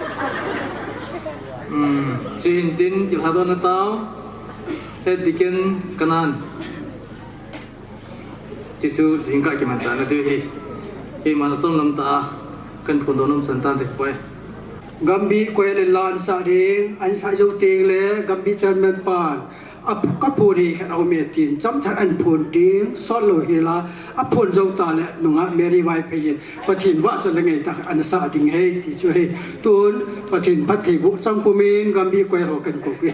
Hmm, chuhin tin, thilha dohna tao. Head Deacon Kanan. Tichu jingkah kimanchahna diu hi. Keiman achom lam tah a kahin phondoh nom san tante poi. Gambih koi le la ansah ding, ansah jou teng le Gambih Chairman pan, a phu-, ka phon hi khat aume tin, chomthah ahin phon ding, sot lou hel a, aphon jou ta le nungah Mary Vaiphei in, Pathen vahchoi le ngaitah ana sah ding ahi, ti chu ahi. Tun, Pathen phattheiboh chang pumin, Gambih koi ho kahin kou e.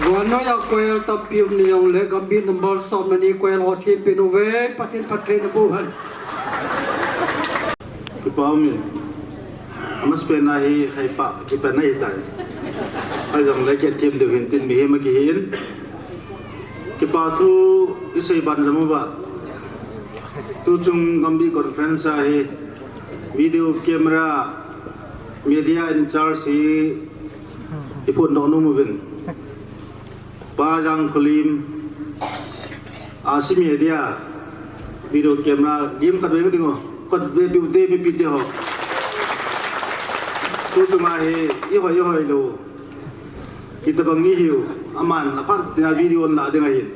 Vannoi a choir tampi um ni jongle, Gambih number som le ni choir ho thempeh uve, Pathen phatthei naboh hen. Kipa umin. Amasapen a hi haipa kipa na hitai. Ahijongle kiathem diu hin tin mihem akihin. Kipa thu isei ban jom uva. Tuchung Gambih conference a hi video camera media in charge hi iphondoh nom uvin. Pa Jangkholim, a, si media, video camera, lim khat veng ding o, khat ve piu te, mipi te ho. Tuchunga hi, ihoi, ihoi lou. Itobang ni hiu, aman, aphat tina video on la ding ahin.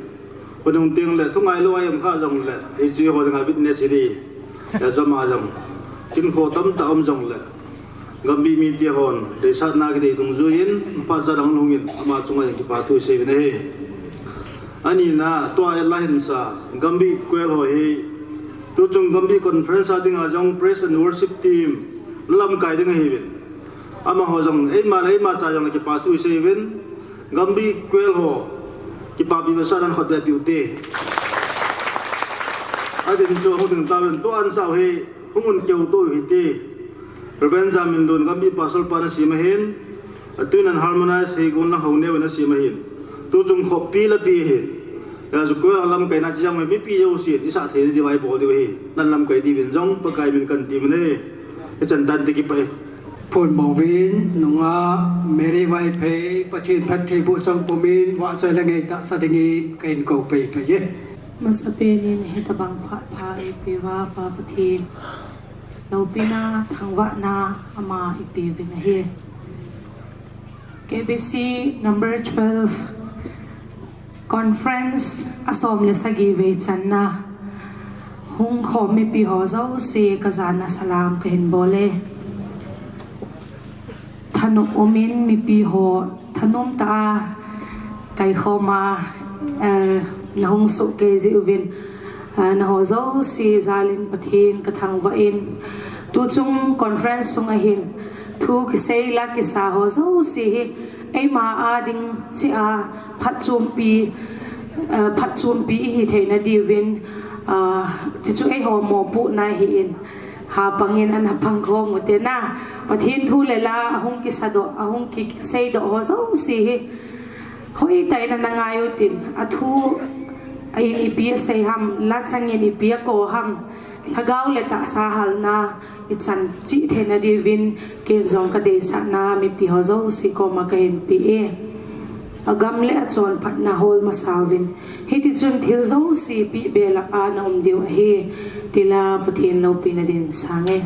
Khonung teng le, thu ngailou a um kha jongle, hiche ho dinga witness hi di. Ya jom a jong. Hinkho tamtah um jongle. Gambih mite hon, deisahna kidei dungjuiyin, phat chan ahung lhungin, ama chunga jong kipa thu isei uvin ahi. Anina, tua la hinsa, Gambih Choir ho hi, tuchung Gambih conference a dinga jong praise and worship team, lamkai ding ahiuvin. Amaho jong, eima le eima cha jong kipa thu isei uvin, Gambih Choir ho, kipapi masa dan khut ve piu te. Adin chu hung ding tauvin, tua ansau hi, hung un keu to hite. Reverend Jaminlun Gambih Pastor pa na sem ahin, atuin an harmonize hi gon lang ho neo na sem ahin. Tuchung khopi la pi ahin. Ya chu choir lamkaina chi jong mipi jousen, isah thei diu vai bol diu ahi. Nan lamkai diuvin jong, Pakai min kan ti uvin ahi. Ichan dan te kipa e. Phone mo uvin, nunga Mary Vaiphei, Pathen phattheiboh chang pumin, vahchoi le ngeitah sa dingin, kahin kou pei pei e. Masapen in hitobang phat pha eipeuva Pa Pathen loupina thangvahna ama eipeuvin ahi. K B C number twelve conference asom le sagi vei channa hung khom mipi ho jouse kajana salam kahin bol e. Thanop umin mipi ho thanom tah a kaikhom a, eh, nahung sohkei jeh uvin, eh, naho jouse jalin Pathen kathangvah in, tuchung conference sunga hin thu kisei la kisa ho jouse hi eima a ding cheh a phatchompi, eh, phatchompi ihi theina diuvin, eh, chuchu eiho mopohna ahin, hapang in ana pang khom ute na. Pathen thu le la ahung kisadoh, ahung kiseidoh ho jouse hi hoitah in ana ngai utin, athu a in ipi asei ham, la chang in ipi akou ham, lhagao le tahsa halna ichan cheh theina diuvin, ken jong kadeisahna mipi ho jouse koma kahin pe e. Agam le achonphatna hol masa uvin, hitichun thil jouse peh be lah a na um diu ahi, ti la Pathen loupina din sang e.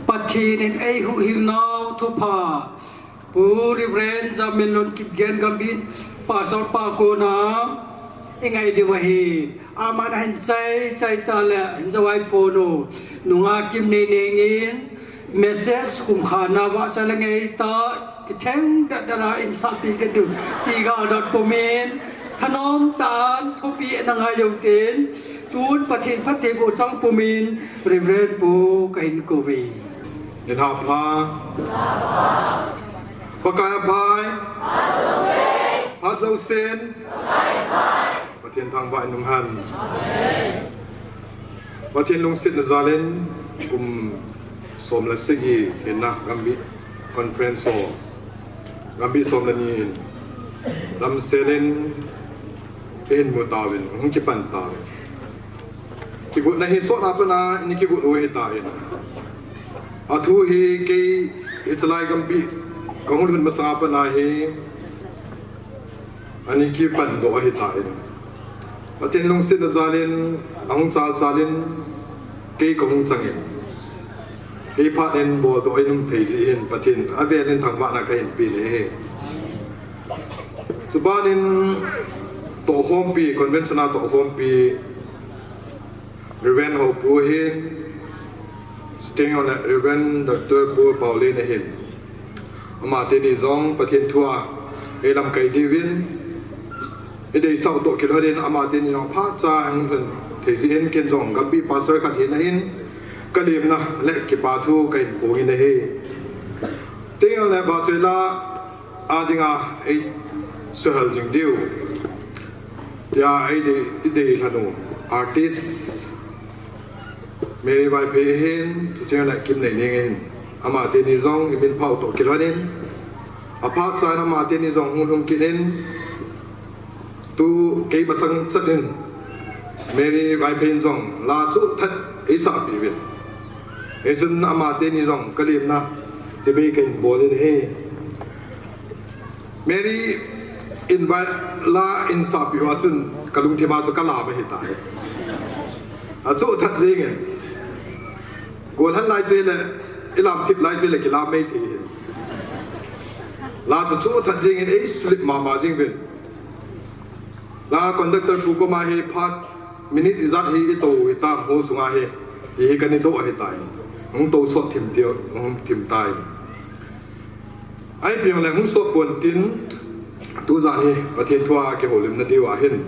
Pathen in eihuhhing nau thupha Pu Reverend Jaminlun Kipgen Gambih Pastor pa kona ingai diu ahi. Aman ahin chai chai tale hin jawai pon u. Nunga kim nei nengin message khum kha na vahsa le ngai ta kitheng da da la in sapi ke du ti ga dot pumin thanom tan thupi na ngai jong tin tun Pathen phatthei boh chang pumin Reverend Pu kahin kou ve. Nilhah pha. Pakai aphai. Phat jousen. Pathen thangvah in umhen. Pathen lungsetna jalin kum som le sagi hinna Gambih conference ho Gambih som le ni in lamselin ihin mu tauvin, hung kipan tauvin. Kigotna hi sot a pat a ini kigot u ahitan. Athu hi kei hichelai Gambih kahung lhun masang a pat a hi ani kipan doh ahitan. Pathen lungsetna jalin ahung chal chalin kei kahung changin. Kei phat in boldoh in um thei jeh hin Pathen avelin thangvahna kahin pe e. Chubanin tohkhompi, convention a tohkhompi Reverend Hopu ahin, chuteng le Reverend Doctor Paul Paulin ahin. Amateni jong Pathen thua eilamkai diuvin ideisah u toh kilhonin amateni jong phat cha hung lhun thei jeh in ken jong Gambih pastor khat hina in kalemna le kipa thu kahin phong in ahi. Chuteng le vahchoi la a dinga eisuhel jing diu tia eidei, eidei lhon u artist Mary Vaiphei hin, chuteng le Kimneineng in, amateni jong imin phah u toh kilhonin, aphat chan amateni jong hung lhung kit in, tu kei masang chat in, Mary Vaiphei in jong la chu that eisahpeh uvin. Hichun amateni jong kalemna chibai kahin bol in ahi. Mary in vai la eisahpeh uva chun kalungthim a chu kalam ahitai. Achu that jengin. Golhang lai chu le, ilam thip lai chu le kilam mei thei hin. La chu chu that jengin eisulit mama jeng uvin. La conductor pu koma hi phat minute ijat hi itou hitam hall sunga hi. Ti hi kana doh ahitai. Hung tou sot thim ti, hung thim tai. Ahi peng le hung sot pon tin, tujan hi Pathen thua kihoulimna diu ahin.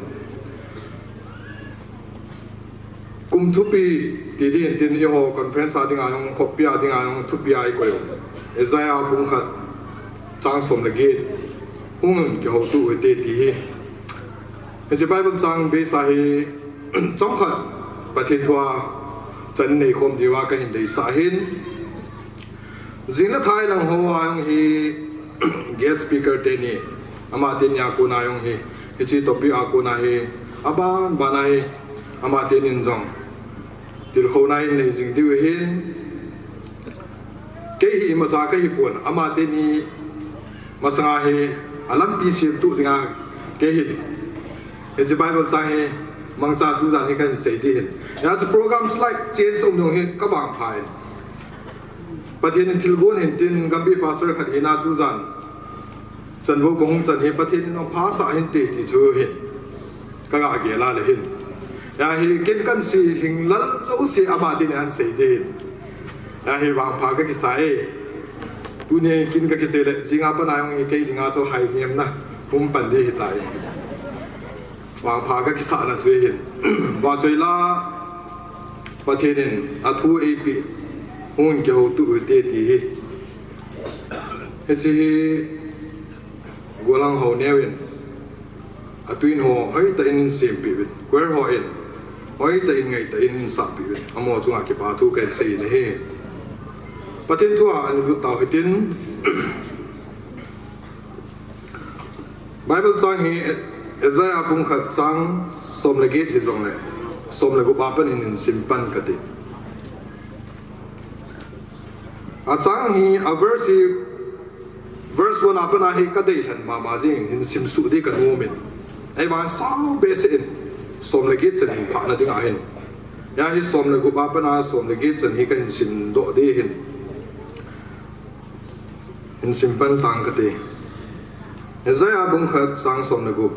Kum thupi ti ding tin eiho conference a dinga jong, khopi a dinga jong thupi a ikoi u. Isaiah bung khat chang som le get. Hung in kihouto u hite ti hi. Hiche Bible chang base a hi chomkhat Pathen thua chan neikhom diuva kahin deisah ahin. Jing le thai lang hoa jong hi guest speaker teni, amateni a kona jong hi, hiche topic a kona hi, aban ban a hi, amatenin jong tilkhouna in nei jing diu ahin, kei hi imacha kahi pon, amateni masanga hi alampi semtup dinga kei hin, hiche Bible chang hi mangcha tujan hi kahin sei ding ahin. Hiche program slide change um jong hi kavangpha in. Pathen in thilgon hintin, Gambih pastor khat hina tujan chanvo kahung chan hi Pathen in aphasah hinte ti chu hin kaga gel a le hin. Hiche hi ken kahin sei lhinglel jouse amateni ahin sei ding ahin. Hiche hi vangpha kakisa e. Tuni ken kakichai le, jinga pat a jong hi kei dinga chu hainemna hung pan ding ahitai. Vangpha kakisahna chu ahin. Vahchoi la Pathen in athu eipeh, hung in kihouto u hite ti hi. Hiche hi golhang ho neovin, atwin ho hoitah in sempeh uvin, choir hon hoitah in ngaitah in sahpeh uvin, amaho chunga kipa thu kahin sei in ahi. Pathen thua ana lut tau hitin. Bible chang hi Isaiah bung khat chang som le get hijongle som le gup a pat in hin sim pan kate. Achang hi, a verse hi, verse one a pat a hi kadeilhen mama jing in, hin simsuh ding kanom in. Ahivangin sao behseh in som le get chan hin phahna dinga hin Hiche hi som le gup a pat a som le get chan hi kahin simdoh ding ahin. Hin simpan tang kate. Isaiah bung khat chang som le gup.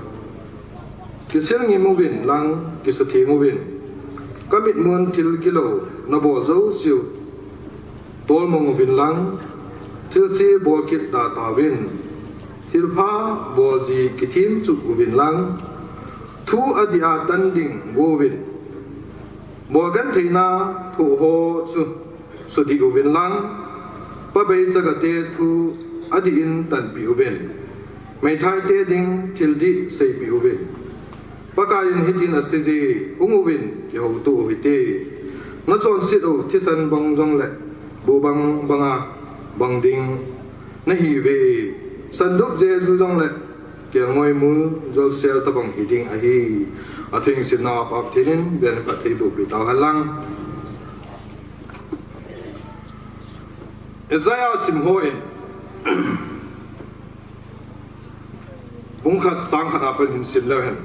Kisil ngim uvin lang, kisutheng uvin. Kamitmun thil gilou nabol jouseu tolmong uvin lang, thilse bol kit da tauvin. Thilpha bol ji kithemchuh uvin lang, thu adih a tan ding go uvin. Bolgentheina thoh ho chu sudih uvin lang, pabeichagate thu adih in tanpeh uvin. Meithaite ding thil dih seipeh uvin. Pakaiyin hitin aseije, hung uvin kihoutoh uhite. Nachonset u thisan bang jongle, bu bang banga bang ding nahiuve. Sandup jeju jongle, kelngoi mul jolsel tobang hiding ahi. Atheng simna a Pathen in benphat theiboh peh tauhen lang. Isaiah sim hon, bung khat chang khat a pat hin sim leu hen.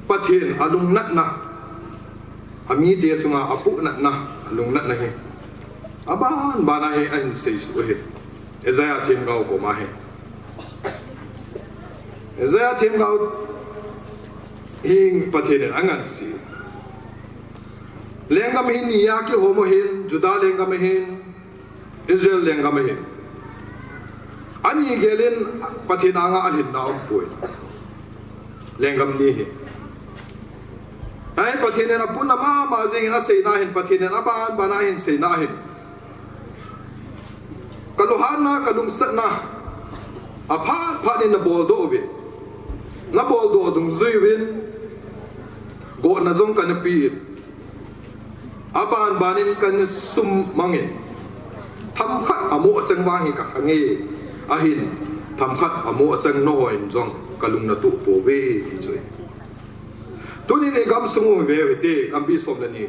Pathen alungnatna, amite chunga apuhnatna, alungnatna hi aban bana hi ahin seisuh ahi. Isaiah themgao koma hi. Isaiah themgao hi Pathen in angansei. Lenggam hi ni a kihom ahin, Judah lenggam ahin, Israel lenggam ahin. Ani gelin Pathen anga alhinna aumpoi. Lenggam ni hi. Ahin Pathen in apuhnat mama jingin aseina ahin, Pathen in aban bana ahin seina ahin. Kalunghanna, kalungsatna, aphat phat in naboldoh uvin. Naboldoh dungjui uvin, gotna jong kana pe in. Aban banin kana suhmang in. Themkhat amoh chang vang hi kakhange. Ahin, themkhat amoh chang nahon jong kalung natoh pouve ti chu ahi. Tunin igam sung u veu hite, gampi som le ni.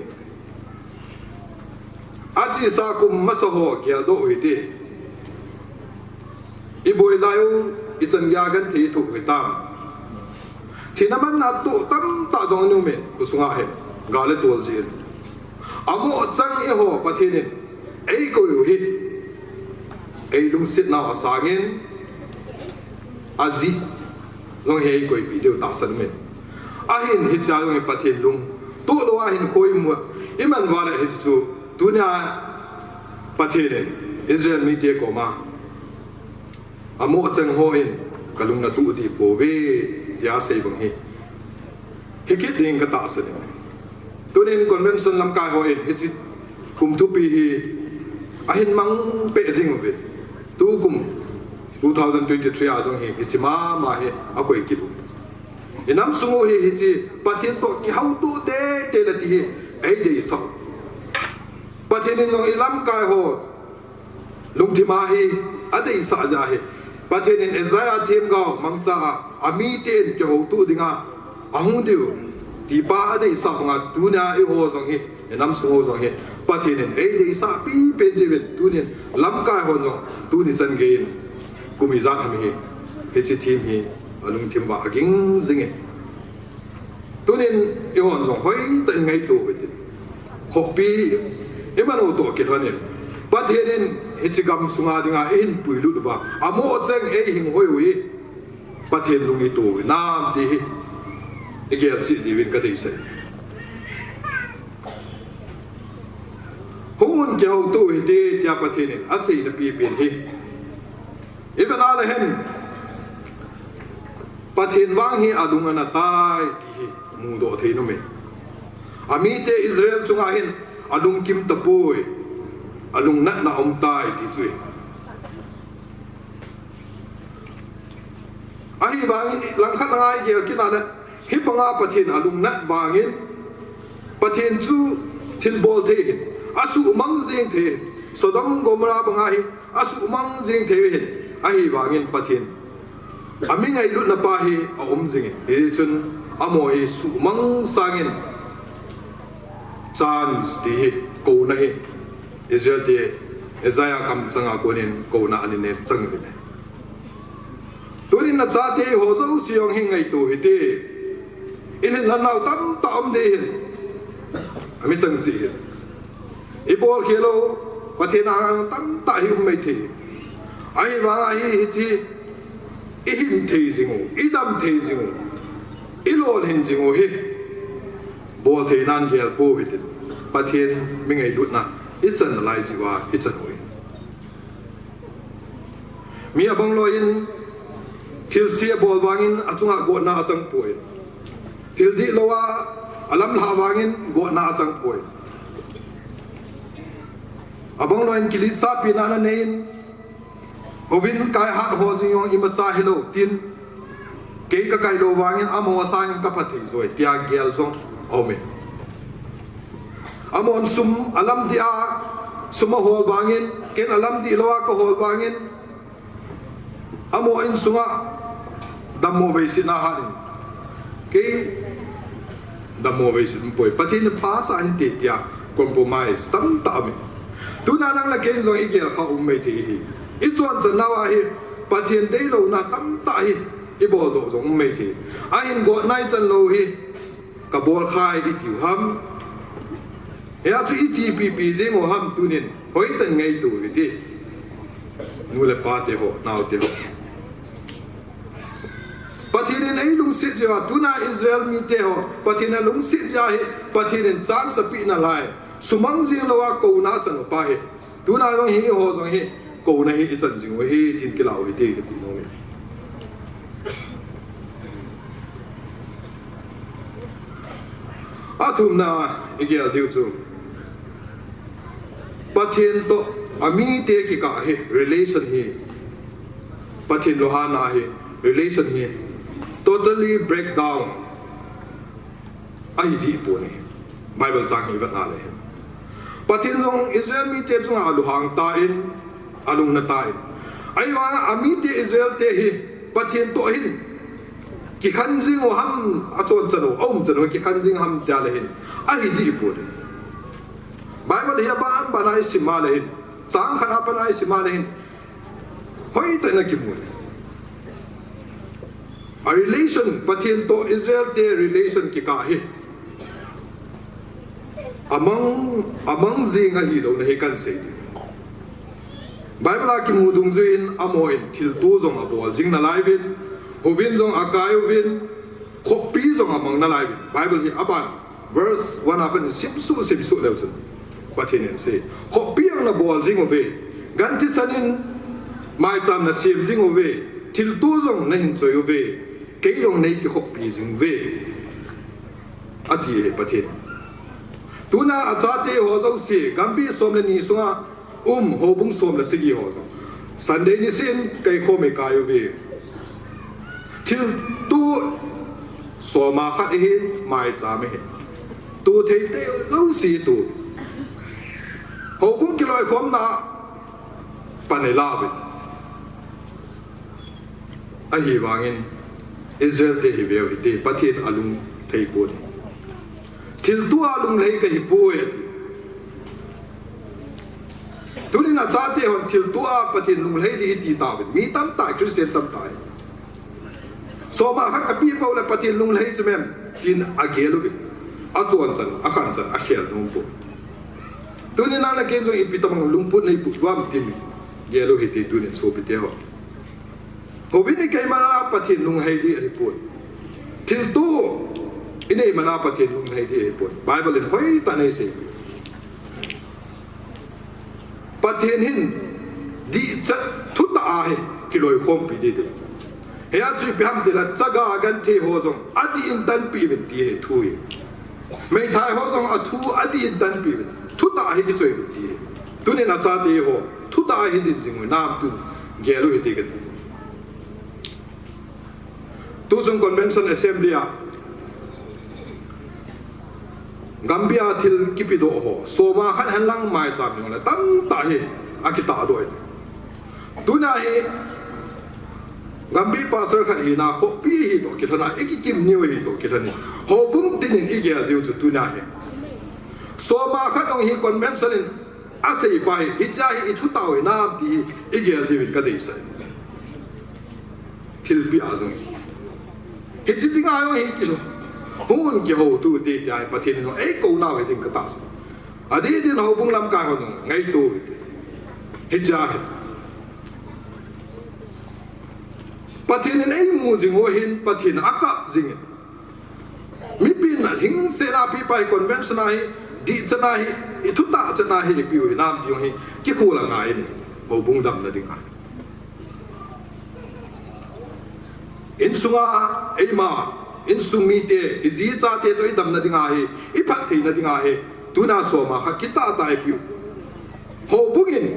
Achesa kum masa ho geldoh uhite. Iboi lai u, ichan geiya genthei thoh u hitam. Thina manna toh tamtah jong aum in, khosunga hin, gal le tol jin. Amoh chang eiho Pathen in eikoi u hi, eilungsetnau asangin, ajeh jong hi eikoipeh diu tahsan umin. Ahin hichea jong hi Pathen lung toh lou a hinkho imu, iman uva le hiche chu tunia Pathen in Israel mite koma, amoh chang hon kalung natoh ding pouve, tia asei bang hi, hikit ding katahsan in. Tunin convention lamkai hon hiche kum thupi hi ahin mang peh jing uve. Tukum two thousand twenty-three a jong hi hiche mama hi akoi kit u. Inam sung u hi hiche Pathen toh kihoutoh teitei le ti hi eideisah u. Pathen in jong ilamkai ho lungthim a hi adeisah jeh ahi. Pathen in Isaiah themgao mangcha a, amiten kihoutoh dinga ahung diu tipa adeisah banga tunia eiho jong hi, inam sung u jong hi Pathen in eideisah pipen jeh uvin tunin lamkai hon jong tuni chan geiyin kum ijat ham hi, hiche them hi alungthim uva aging jingin. Tunin eihon jong hoitah in ngaito u hitin. Khopi iman u toh kilhonin, Pathen in hiche gamsunga dinga eihin puilut uva, amoh chang eihinghoi u hi Pathen lung ito u hinam ti hi igel cheh diuvin kadeisah e. Hung un kihoutoh u hite, tia Pathen in aseina pipen hi ivet a le hen, Pathen vang hi alung anatai ti hi mudoh thei in aume. Amite Israel chunga hin alungkim tapoi, alungnatna aumtai ti chu ahi. Ahivangin langkhat langa igel kit a le, hibanga Pathen alungnat vangin, Pathen chu thilbol thei ahin, asuhmang jeng thei ahin, Sodom Gomorrah banga hi asuhmang jeng thei ahin, ahivangin Pathen ami ngailutna pa hi aum jingin, hichun amaho hi suhmang sangin chance ti hi, kouna hi, Israel te Isaiah kamchanga konin kouna ahin nei chang uvin ahi. Tunin nachate ho jouse jong hi ngaito u hite. Ilhinlhah nau tamtah um ding ahin. Ami chang chi hi. I bol khel lou, Pathen a tamtah hi um mai thei. Ahivang a hi, hichi, i hin thei jing u, i dam thei jing u, i lolhin jing u hi. Bol thei nan gel pou hitin. Pathen mi ngailutna i chan nalai jiu a i chan u hi. Mi abang loi in thil se abol vangin achunga gotna achang poi. Thil dihlou a alamlhah vangin gotna achang poi. Abang loi in kiletsahpi na anei in, houbung kaihat ho jeng jong imacha hilou tin, kei kakai lou vangin amaho sangin kapha thei joi, tia gel jong aumin. Amahon sum alam dih a, sum ahol vangin, ken alam dihlou a kahol vangin, amaho insunga dammo veisetna ahatin, kei dammo veiset umpoi. Pathen in phasah hinte tia compromise tamtah aumin. Tuna nang le ken jong i gel kha um mai thei hi. I chonchan nau a hi, Pathen deilouna tamtah hi i boldoh jong um mai thei. Ahin gotna i chan lou hi, kabol khai i tiu ham. Hia chu i chi pipi jeng u ham tunin, hoitah in ngaito u hite. Nu le pa te ho, nao te ho. Pathen in eilungset jeh uva, tuna Israel mite ho, Pathen in alungset jeh a hi, Pathen in chance apeh nalai. Sumang jeng lou a kouna achan u pa hi. Tuna jong hi, eiho jong hi, kouna hi i chan jing u hi, tin kilah u hite, kati nom e. Athumna i gel diu chu, Pathen toh amite kikah hi relation hi, Pathen lunghang a hi relation hi totally breakdown ahi dih pon ahi. Bible chang hi i vet na le hin, Pathen jong Israel mite chunga alunghang tan, alungna tan. Ahivanga amite Israel te hi Pathen toh hin kikhen jing u ham, achonchan u, aumchan u kikhen jing ham tia le hin, ahi dih pon ahi. Bible hi aban ban a i sim a le hin, chang khat a pat a i sim a le hin, hoitah in akimu. A relation, Pathen toh Israel te relation kikah hi amang, amang jing ahilouna hi kahin sei ding. Bible a kimu dungjuiyin amahon thilto jong abol jing nalai uvin, houbung jong akai uvin, khopi jong amang nalai uvin. Bible hi aban verse one a pat in simsuh, simsuh leu chun, Pathen in asei, khopi jong nabol jing uve, gan thisan in maicham nasem jing uve, thilto jong nahin choi uve, kei jong nei kikhopi jing uve, ati e Pathen. Tuna achate ho jouse, gampi som le ni sunga um houbung som le sagi ho jong, Sunday nisin keikhom ikai uve. Thilto som a khat ahin, maicham ahin. To thei tei jouse to. Houbung kiloikhomna pan ilah uvin. Ahivangin Israel te hi veu hite, Pathen alung lhai pon ahi. Thilto a lunglhai kahipoi ati. Tunin achate hon thilto a Pathen lunglhai ding iti tauvin. Mi tamtah, Christian tamtah hi. Som a khat kapeh pou le Pathen lunglhai chu mem, tin agel uvin. Achonchan, akhanchan, akhel nom pon. Tunin nang le ken jong ipi tobang lungput nei put uvam tin gel u hite tunin sopite ho. Houbung ikei man a Pathen lunglhai ding ahipoi. Thilto inei man a Pathen lunglhai ding ahipoi. Bible in hoitah in eisei. Pathen hin dihchet thutah a hi kiloikhompi ding ahi. Hia chu ipi ham itile chaga genthei ho jong adih in tanpeh uvin ti hi thu hi. Meithai ho jong athu adih in tanpeh uvin. Thutah a hi kichoi uvin ti hi. Tunin achate ho thutah a hi din jing u hinam tin gel u hite kati. Tuchung convention assembly a, gampi a thil kipedoh ho, som a khat henlang maicham jongle tamtah hi akitahdoh in. Tuna hi, gampi pastor khat hina khopi hi toh kilhon a, ikikim niu hi toh kilhon in, houbung tinin igel diu chu tuna hi, som a khat jong hi convention in asei pa hi, hichea hi ithutah u hinam ti hi igel diuvin kadeisah. Thilpeh a jong hiche dinga jong hi kiso, Hung un kihoutoh ute tia hi Pathen in eikou nau hi ding katahsan. Adeh din houbung lamkai hon ngaito ute. Hichea hi Pathen in eimu jing u hin Pathen akap jing in. Mipin alhingsetna pipa hi convention a hi, dihchan a hi, ithutah chan a hi, ipiu hi nam ding hi, kikhol angai in, houbung damna ding a. Insunga, eima, insung mite, iji ichate toh idamna ding a hi, iphattheina ding a hi, tuna soma khat kitah tah ipiu. Houbung in,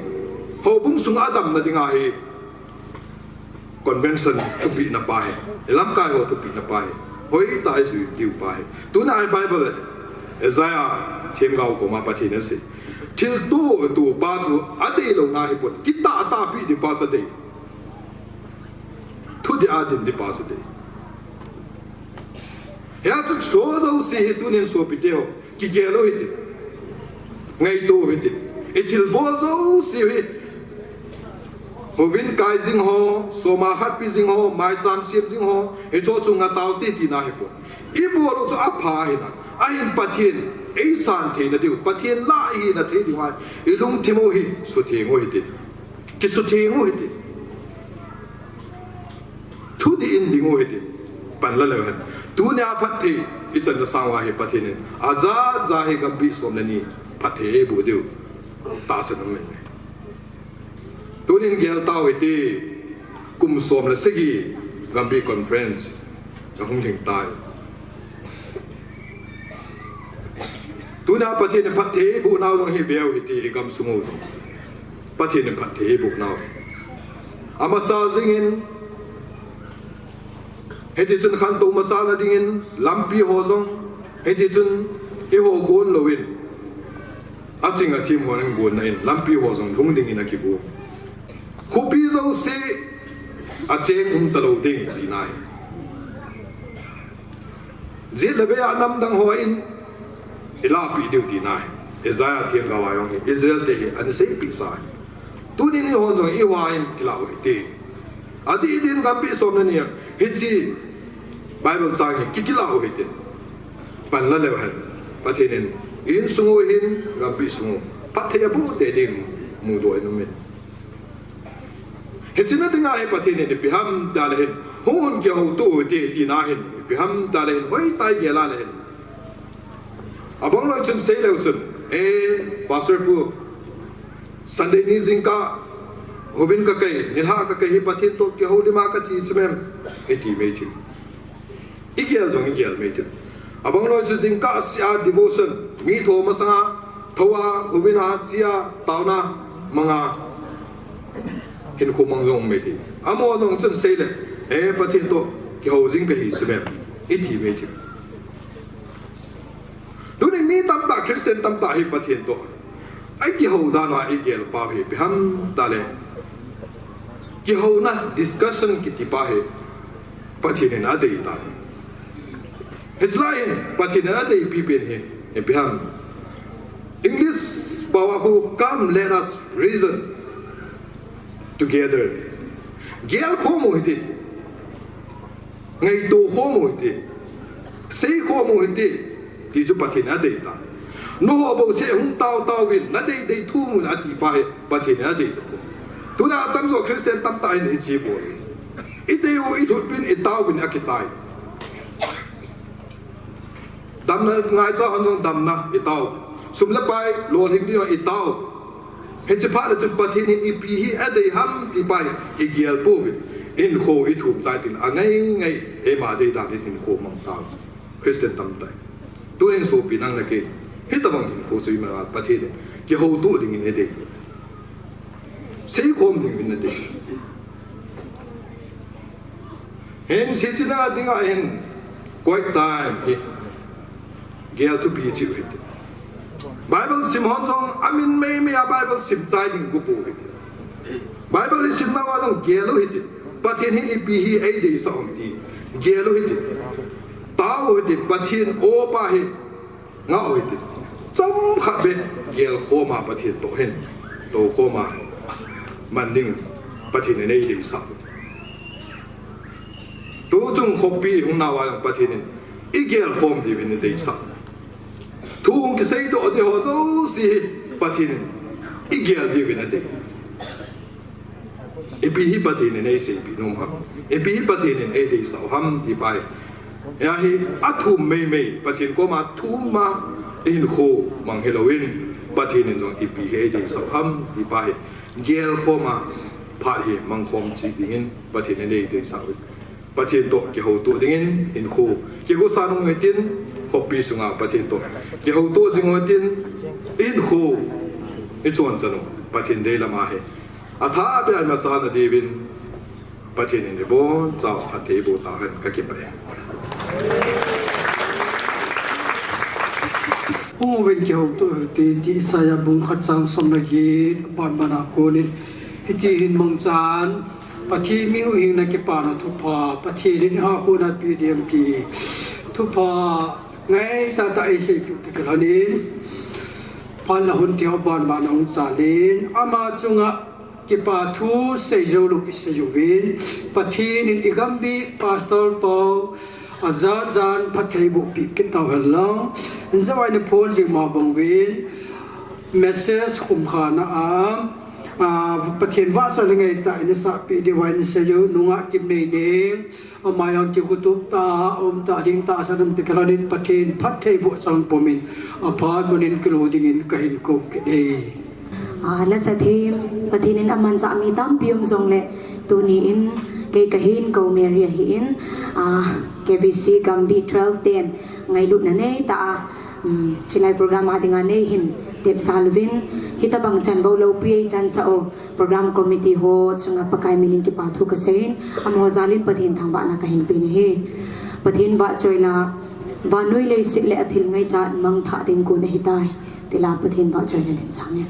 houbung sunga damna ding a hi, convention thupehna pa hi, ilamkai ho thupehna pa hi, hoitah a ijui diu pa hi. Tuna hi Bible, Isaiah themgao koma Pathen in asei. Thilto, topa chu adeilouna hipon, kitah tahpeh ding pa chu adei. Thudih a din ding pa chu adei. Hia chu so jouse hi tunin sopite ho, kigel u hitin. Ngaito u hitin. Ithilbol jouse hi. Houbung kai jing ho, soma khat pe jing ho, maicham sem jing ho, hicho chu ngah taute tina hipon. Ibol u chu apha hina. Ahin Pathen eisan theina diu, Pathen lah ihina thei diu ahi. Ilungthim u hi sutheng u hitin. Kisutheng u hitin. Thudih in ding u hitin. Panla leu hen. Tunia phatthei ichanna sanga hi Pathen in ajat ja hi gampi som le ni phatthei eiboh diu tahsan um in. Tunin gel tau hite, kum som le sagi gampi conference ahung lhing tai. Tuna Pathen in phatthei eiboh nau jong hi veu hite, igamsung u jong. Pathen in phatthei eiboh nau. Amachal jingin, hitichun khantou machalna dingin, lampi ho jong, hitichun eiho gon louvin, aching athem hon gonna in, lampi ho jong lhung dingin akigong. Khopi jouse, acheng umtalou ding, tina ahi. Jet le vei a namdang hon eilahpeh diu tina ahi. Isaiah themgao a jong hi Israel te hi ana seipeh sa ahi. Tunin eihon jong eiho a hin kilah u hite. Adeh din gampi som le ni a hiche Bible chang hi ki, kilah u hitin. Panla leu hen. Pathen in insung u hin, gampi sung u phatthei aboh tei ding mudoh in um in. Hiche na dinga hi Pathen in ipi ham tile hin, hung un kihoutoh u hite tina hin, ipi ham tile hin, hoitah a igel a le hin. Abang loi chun seileu chun, eh, Pastor pu, Sunday ni jingkah, houbung kakai, nilhah kakai hi Pathen toh kihoulim a kache chu mem, iti mai thei. Igel jong igel mai thei. Abang loi chu jingkah sea devotion, mi thou masanga, thou a, houbung a, che a, taona, manga, hinkho mang jong um mai thei. Amaho jong chun seile, eh, Pathen toh kihou jing kahi chu mem, iti mai thei. Tunin mi tamtah, Christian tamtah hi Pathen toh akihou dan uva igel pau hi ipi ham tile, kihouna, discussion kiti pa hi Pathen in adei tai. Hiche lai hin Pathen in adeipi pen hi ipi ham. English pao a khu, "Come, let us reason together." Gel khom u hite. Ngaito khom u hite. Sei khom u hite. Ti chu Pathen in adei tai. Nangho bouseh hung tao tauvin, nadei dei thum un ati pa hi Pathen in adei tapoi. Tuna atamjo Christian tamtah in hiche bol u. Idei u, ilhut uvin, itao uvin akichai. Damna ngaicha hon jong damna itao. Sum le pai lolhing ding jong itao. Hiche phat le chun Pathen in ipi hi adei ham ti pa hi igel pouvin, hinkho ithum chai tin, angai ngai eima dei dan in hinkho mang tau. Christian tamtah. Tunin sopi nang le kei, hitobang hinkho chu iman a Pathen in kihoutoh dingin eidei. Seikhom dingin eidei. Hin hiche na dinga hin quiet time hi gel thupi cheh u hite. Bible sim hon jong amin meimei a Bible sim chai ding gopou hite. Bible isimnauva jong gel u hite. Pathen hin ipi hi eideisah ham ti gel u hite. Tao u hite, Pathen o pa hi ngah u hite. Chomkhat beh gelkhom a Pathen toh hin toukhom a man ding Pathen in eideisah u hite. Tuchung khopi hung nauva jong Pathen in igel khom diuvin adeisah. Thu hung kiseidoh ding ho jouse hi Pathen in igel diuvin adei. Ipi hi Pathen in eiseipeh nom ham? Ipi hi Pathen in eideisah u ham ti pa hi. Hia hi athum meimei, Pathen koma thum a ihinkho mang hilouvin, Pathen in jong ipi hi eideisah u ham ti pa hi gel khom a, phat hi mang khom cheh dingin Pathen in eideisah uvin. Pathen toh kihoutoh dingin hinkho kigosa nung hitin, khopi sunga Pathen toh kihoutoh jing u hitin, hinkho ichon chan u Pathen deilam ahi. Athah beh a imacha na diuvin Pathen in ibonchauva phattheiboh tahen, kakipah e. Hung uvin kihoutoh u hite ti Isaiah bung khat chang som le get, banban a konin hiti hin mangchan, Pathen mi huhhingna kipana thupha, Pathen in eiho a kona peh ding ahi ti thupha ngai tahtah eiseipeh u toh kilhonin, phat le hun ti ho banban a hung chalin, ama chunga kipa thu seijou lou isei uvin, Pathen in igambih Pastor Pau ajat jan phattheiboh peh kit tauhen lang, injou a ina phone jing ma bang uvin, message khumkhana a, a, Pathen vahchoi le ngaitah ina sahpeh diuva ina sei u, nungah Kimneineng, ama jong kigutup tah a um tah ding tahsan um toh kilhonin Pathen phattheiboh chang pumin aphat mun in kilo dingin kahin kou kit e. A, lasa them, Pathen in amanchah mi tampi um jongle, tuni in kei kahin kou Mary ahin, a, K B C Gambih twelve ten ngailutna neitah a, um, chulai program a dinga neihin tepsah uvin, hitobang chanvou loupi eichansah u program committee ho chunga Pakai minin kipa thu kaseiyin, amaho jalin Pathen thangvahna kahin pen ahi. Pathen vahchoi la, vannoi leiset le athil ngaichat mangthah ding kon ahitai, ti la Pathen vahchoi la lemsang e.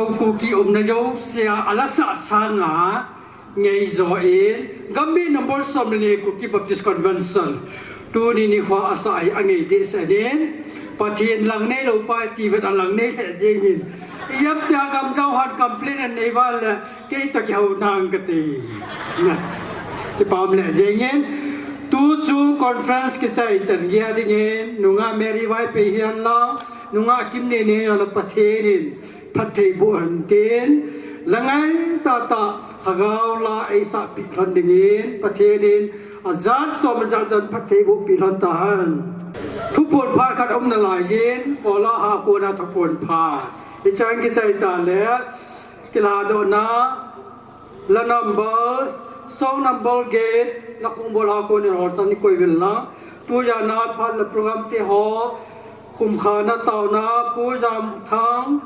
Kuki umna jousea alasa sanga ngeijo in, Gambih number som le ni Kuki Baptist Convention tuni nikho a asah hi angei dehset in, Pathen lang neilou pa ti vet a lang nei lheh jeng in, ijemtia gamdang hon complain anei val le, kei toh kihou nang kati. Kipah lheh jeng in, tuchung conference kichai chan geiya dingin, nungah Mary Vaiphei hihen lang, nungah Kimnei hihen lang, Pathen in phatthei boh hen tin, la ngai tahtah lhagao la eisahpeh lhon dingin, Pathen in ajat som ajat chan phatthei bohpeh lhon tahen. Thuphon phat khat aum nalai jin, Kola Hakona thuphon phat. Hichan kichai tah le, kilhadohna, la number, song number get, la khongbol Hakona ho chan koi uvin lang. Tujan a phat le program te ho, khumkhana taona, Pu Jamthang,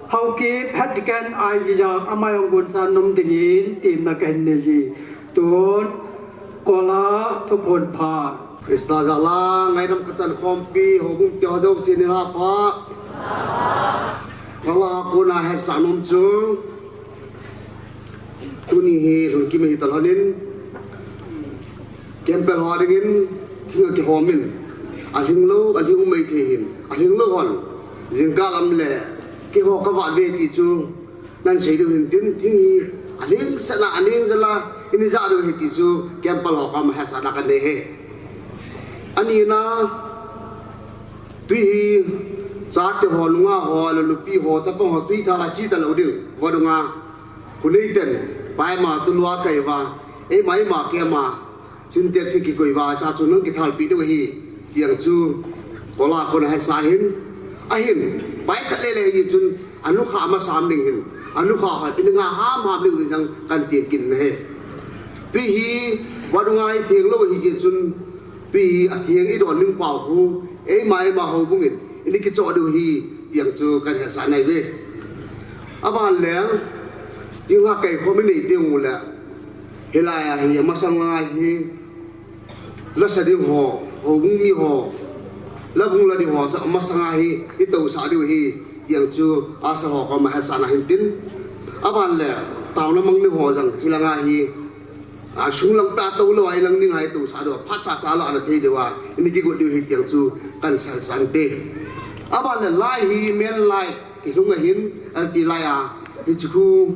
Haokip, Head Deacon Aivijang, amai hung gonsa nom dingin, temna kahin nei e. Tun, Kola thuphon phat. Christa jal a ngaidam kachan khompi, houbung te ho jouse nilhah pha. Kola Hakona hetsah nom chu. Tuni hi lungkim ahi talhon in, Kempel ho dingin thing akihom in, alhing lou, alhing um maithei hin, alhing lou hon jingkah lam le keiho kavah ve ti chu nan sei diu hin tin, thing hi alhing sena, alhing jal a ini jah diu ahi ti chu Kempel ho koma hetsahna kanei e. Anina, tui hi chate ho, nungah ho, le nupi ho, chapang ho, tui thal a che talou ding, vadung a. Khu neiten, paima tulua kai uva, eima eima kema, Sintex hi kikoi uva, cha chu nang kithalpeh diu ahi, tiang chu, Kola Hakona hetsah in, ahin, pai khat lele hi chun, anukha masa ham ding hin, anukha hon, ini nga ham ham ding jong kan tem kit ahi. Tui hi, vadung a hi theng lou ahi jeh chun, tui hi atheng idon ding pau khu, eima eima houbung in, ini kichoh diu ahi, tiang chu kan hetsah nai uve. Aban le, thing lha kaikhom inei teng ule, hilai a hi, amasang a hi, lasa ding ho, houbung mi ho, la bung la ding ho, chu amasang a hi, itousah diu ahi, tiang chu, asa ho koma hetsahna hin tin. Aban le, taona mang ding ho jong, hilang a hi, a, sunglang ta toulou a, ilang ding a itousah diu, phat chacha la ana thei diu a, ini kigot diu ahi tiang chu, kan san san te. Aban le, lai hi, men lai, kilhung ahin, alti lai a, hiche khu,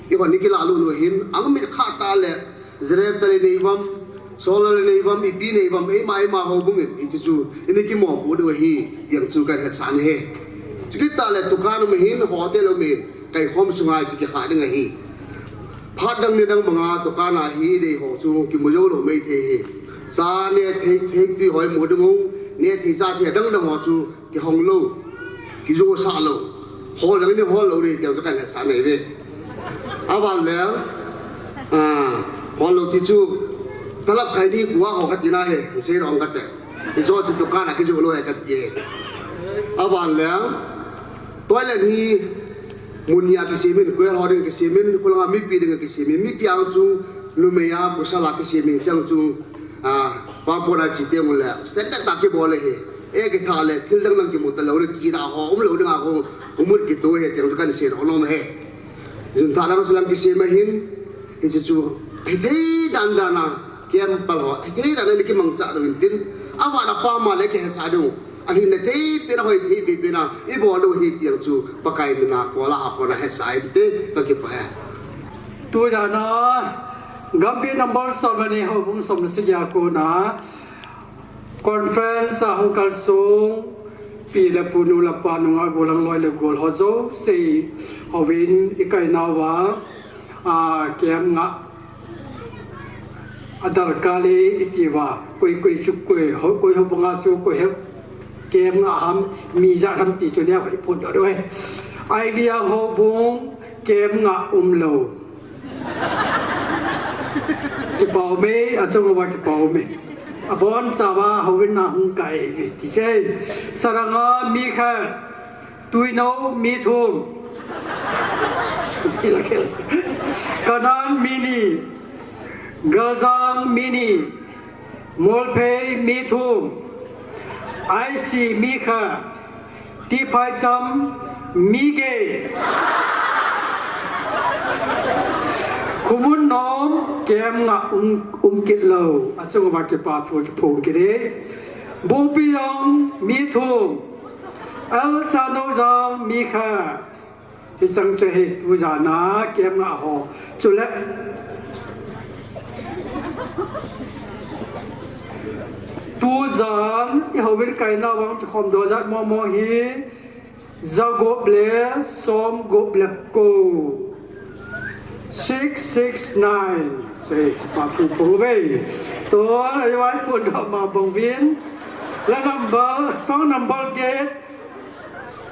ihon ini kilah lut u ahin, angmit kha tah le, generator le nei uvam, solar le nei uvam, ipi nei uvam, eima eima houbung in, hiche chu, ini kimopoh diu ahi, tiang chu kan hetsah ahi. Chukit tah le dukan um ahin, hotel um ahin, kaikhom sunga hiche kikhah ding ahi. Phat dang ni dang banga dukan a hi dei ho chu kimu jou lou maithei ahi. Cha neh thei, thei tui hoi mu ding u, neh thei cha thei dang dang ho chu kihong lou, kijosah lou, hol dang ni hol lou dei tiang chu kan hetsah nai uve. Aban le, a, hol lou ti chu, talap khai ni kua ho kati na ahi, sei rong kate. Hiche chu dukan a kijoh lou ahi kati e. Aban le, toilet hi, mun ni a kisem in, kwel ho ding kisem in, khulang a mipi ding kisem in, mipi a chu, numei a, pasal a kisem in, chang chu, a, pampo na chi teng ule, standard tah kibol ahi. E kitha le, thil dang dang kimu talou le, kina ho, um lou ding a ho, umut kito ahi, tiang chu kan sei nom ahi. Jun tha dang chu lang kisem ahin, hiche chu, hithei dan dan a, Kempel ho, hithei dan a ini kimangcha diu hin tin, avat a pam a le kihetsah diu. Alhin le thei pen a, hoi thei pen a, ibol diu ahi tiang chu, Pakai min a, Kola Hakona hetsah in te, kakipah e. Tujan a, Gambih number som le ni houbung som le sagi a kona, conference a hung kalsong, pi le pu, nu le pa, nungah gollhang loi le gol ho jouse, houvin ikai nauva, a, camp ngah, adarkar le iti uva, koi, koi chu koi, ho, koi houbung a chu koi he, camp ngah ham, mi ijat ham ti chu neo khat iphondoh diu ahi. Aigeiya houbung, camp ngah umlou. Kipah ume, achung uva kipah ume. Abonchauva houin a hung kai ti sei. Saranga mi khat, Tuinou mi thum. Kanan mi ni. Galjang mi ni. Molphei mi thum. Aisi mi khat. Tiphaicham mi get. Khomun nom kem nga um, um kit lou. Achung uva kipa thu kiphong kit e. Bupi jong mi thum. Al Chano jong mi khat. Hichang chu hi tujan a kem nga ho. Chule. Tujan i hovin kaina vang kikhom doh jat momo hi. Jagup le somgup le ko. Six six nine. Sei, pa thu pong ve. To, ai vai pon da ma bong vin. La number, song number get.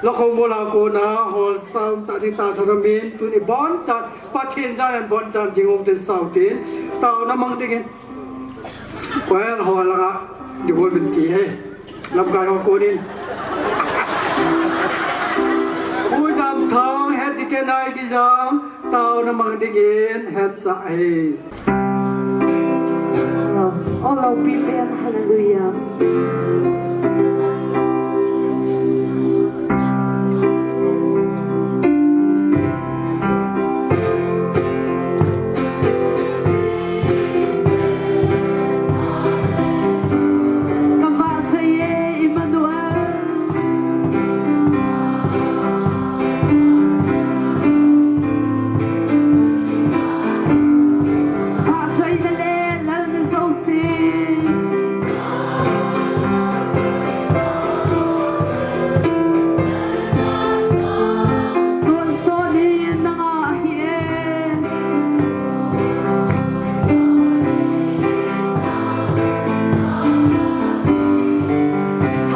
La khong bola kona, hol sam, ta di ta sa min, tuni bon chan, Pathen jan an bon chan, ding ong ten sau ten. Taona mang ding in. Kwel hol la nga, di hol bin ti he. Lamkai ho konin. U Jam Thang, het di ke nai di jam, taona mang ding in, het sa he. Oh, Lord, we stand, hallelujah.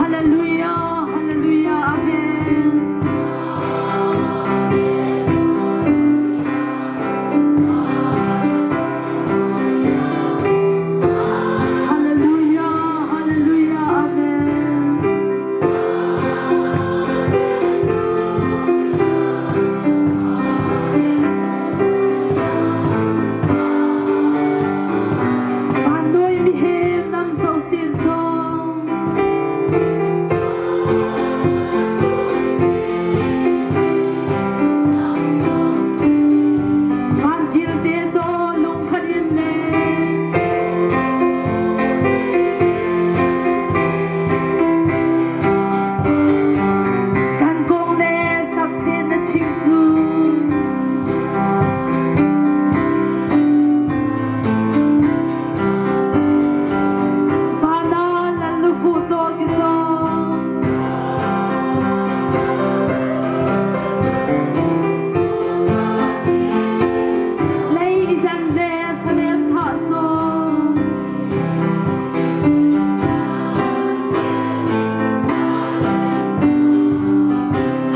Hallelujah, hallelujah, amen. Hallelujah, hallelujah, amen. Vannoi mihem nam jousen jong.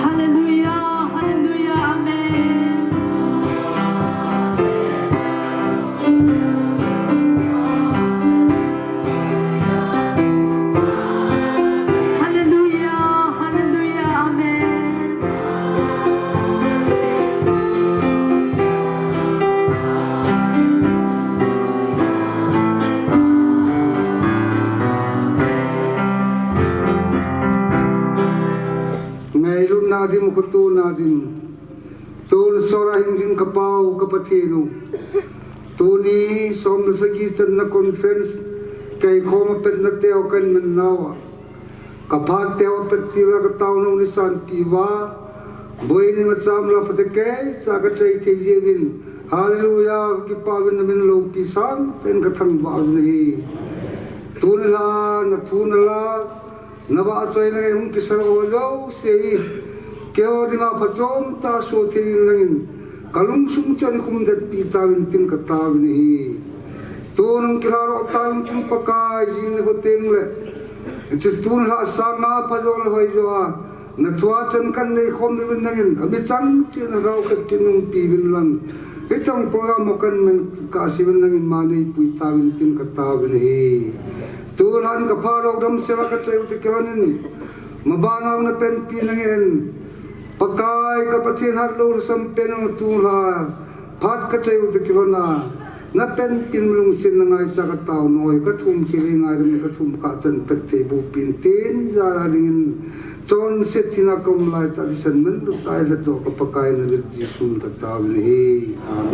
Hallelujah, hallelujah, amen. Hallelujah, hallelujah, amen. Ngailutna dim, khutuona dim. Tun sora hing jing ka Pau ka Pathen u. Tuni som le sagi channa conference kei khom a petna teu kan man nau a. Ka phat teu a pet tila ka taona u ni san ti uva. Boi ni ma cham la pate kei cha ka chai thei jeh uvin. Hallelujah, ka kipah uvin na min loupi san ten ka thangvah uvin ahi. Tuni la, na thu na la, na vahchoina ngai hung kisah ho jouse hi, keiho dinga phachom tah soh thei in langin, ka lungsung chun khum detpi tauvin tin ka taovin ahi. Tun hung kilharo tauvin tin Pakai jing ni ko teng le, hiche tun lhah sanga phajo le hoijo a, na thua chan kan nei khom ni uvin langin, ami chang cheh na rao khat kin umpi uvin lang. Hichang program ho kan man kahse uvin langin ma neipui tauvin tin ka taovin ahi. Tulai ka phalou damsel a ka chai u te kilhon in. Maban a na panpi nangin. Pakai ka Pathen hatlou lhasam pen u tulai. Phat ka chai u te kilhon a. Na panpin lungset na ngaicha ka tao noi. Ka thum khel ngai dam ka thum kha chan pet thei bu pin tin ja dingin. Chonset thina ka um lai tah thisan manlu tai lhatdoh ka Pakai Nazareth Jesu min ka taovin ahi. Amen.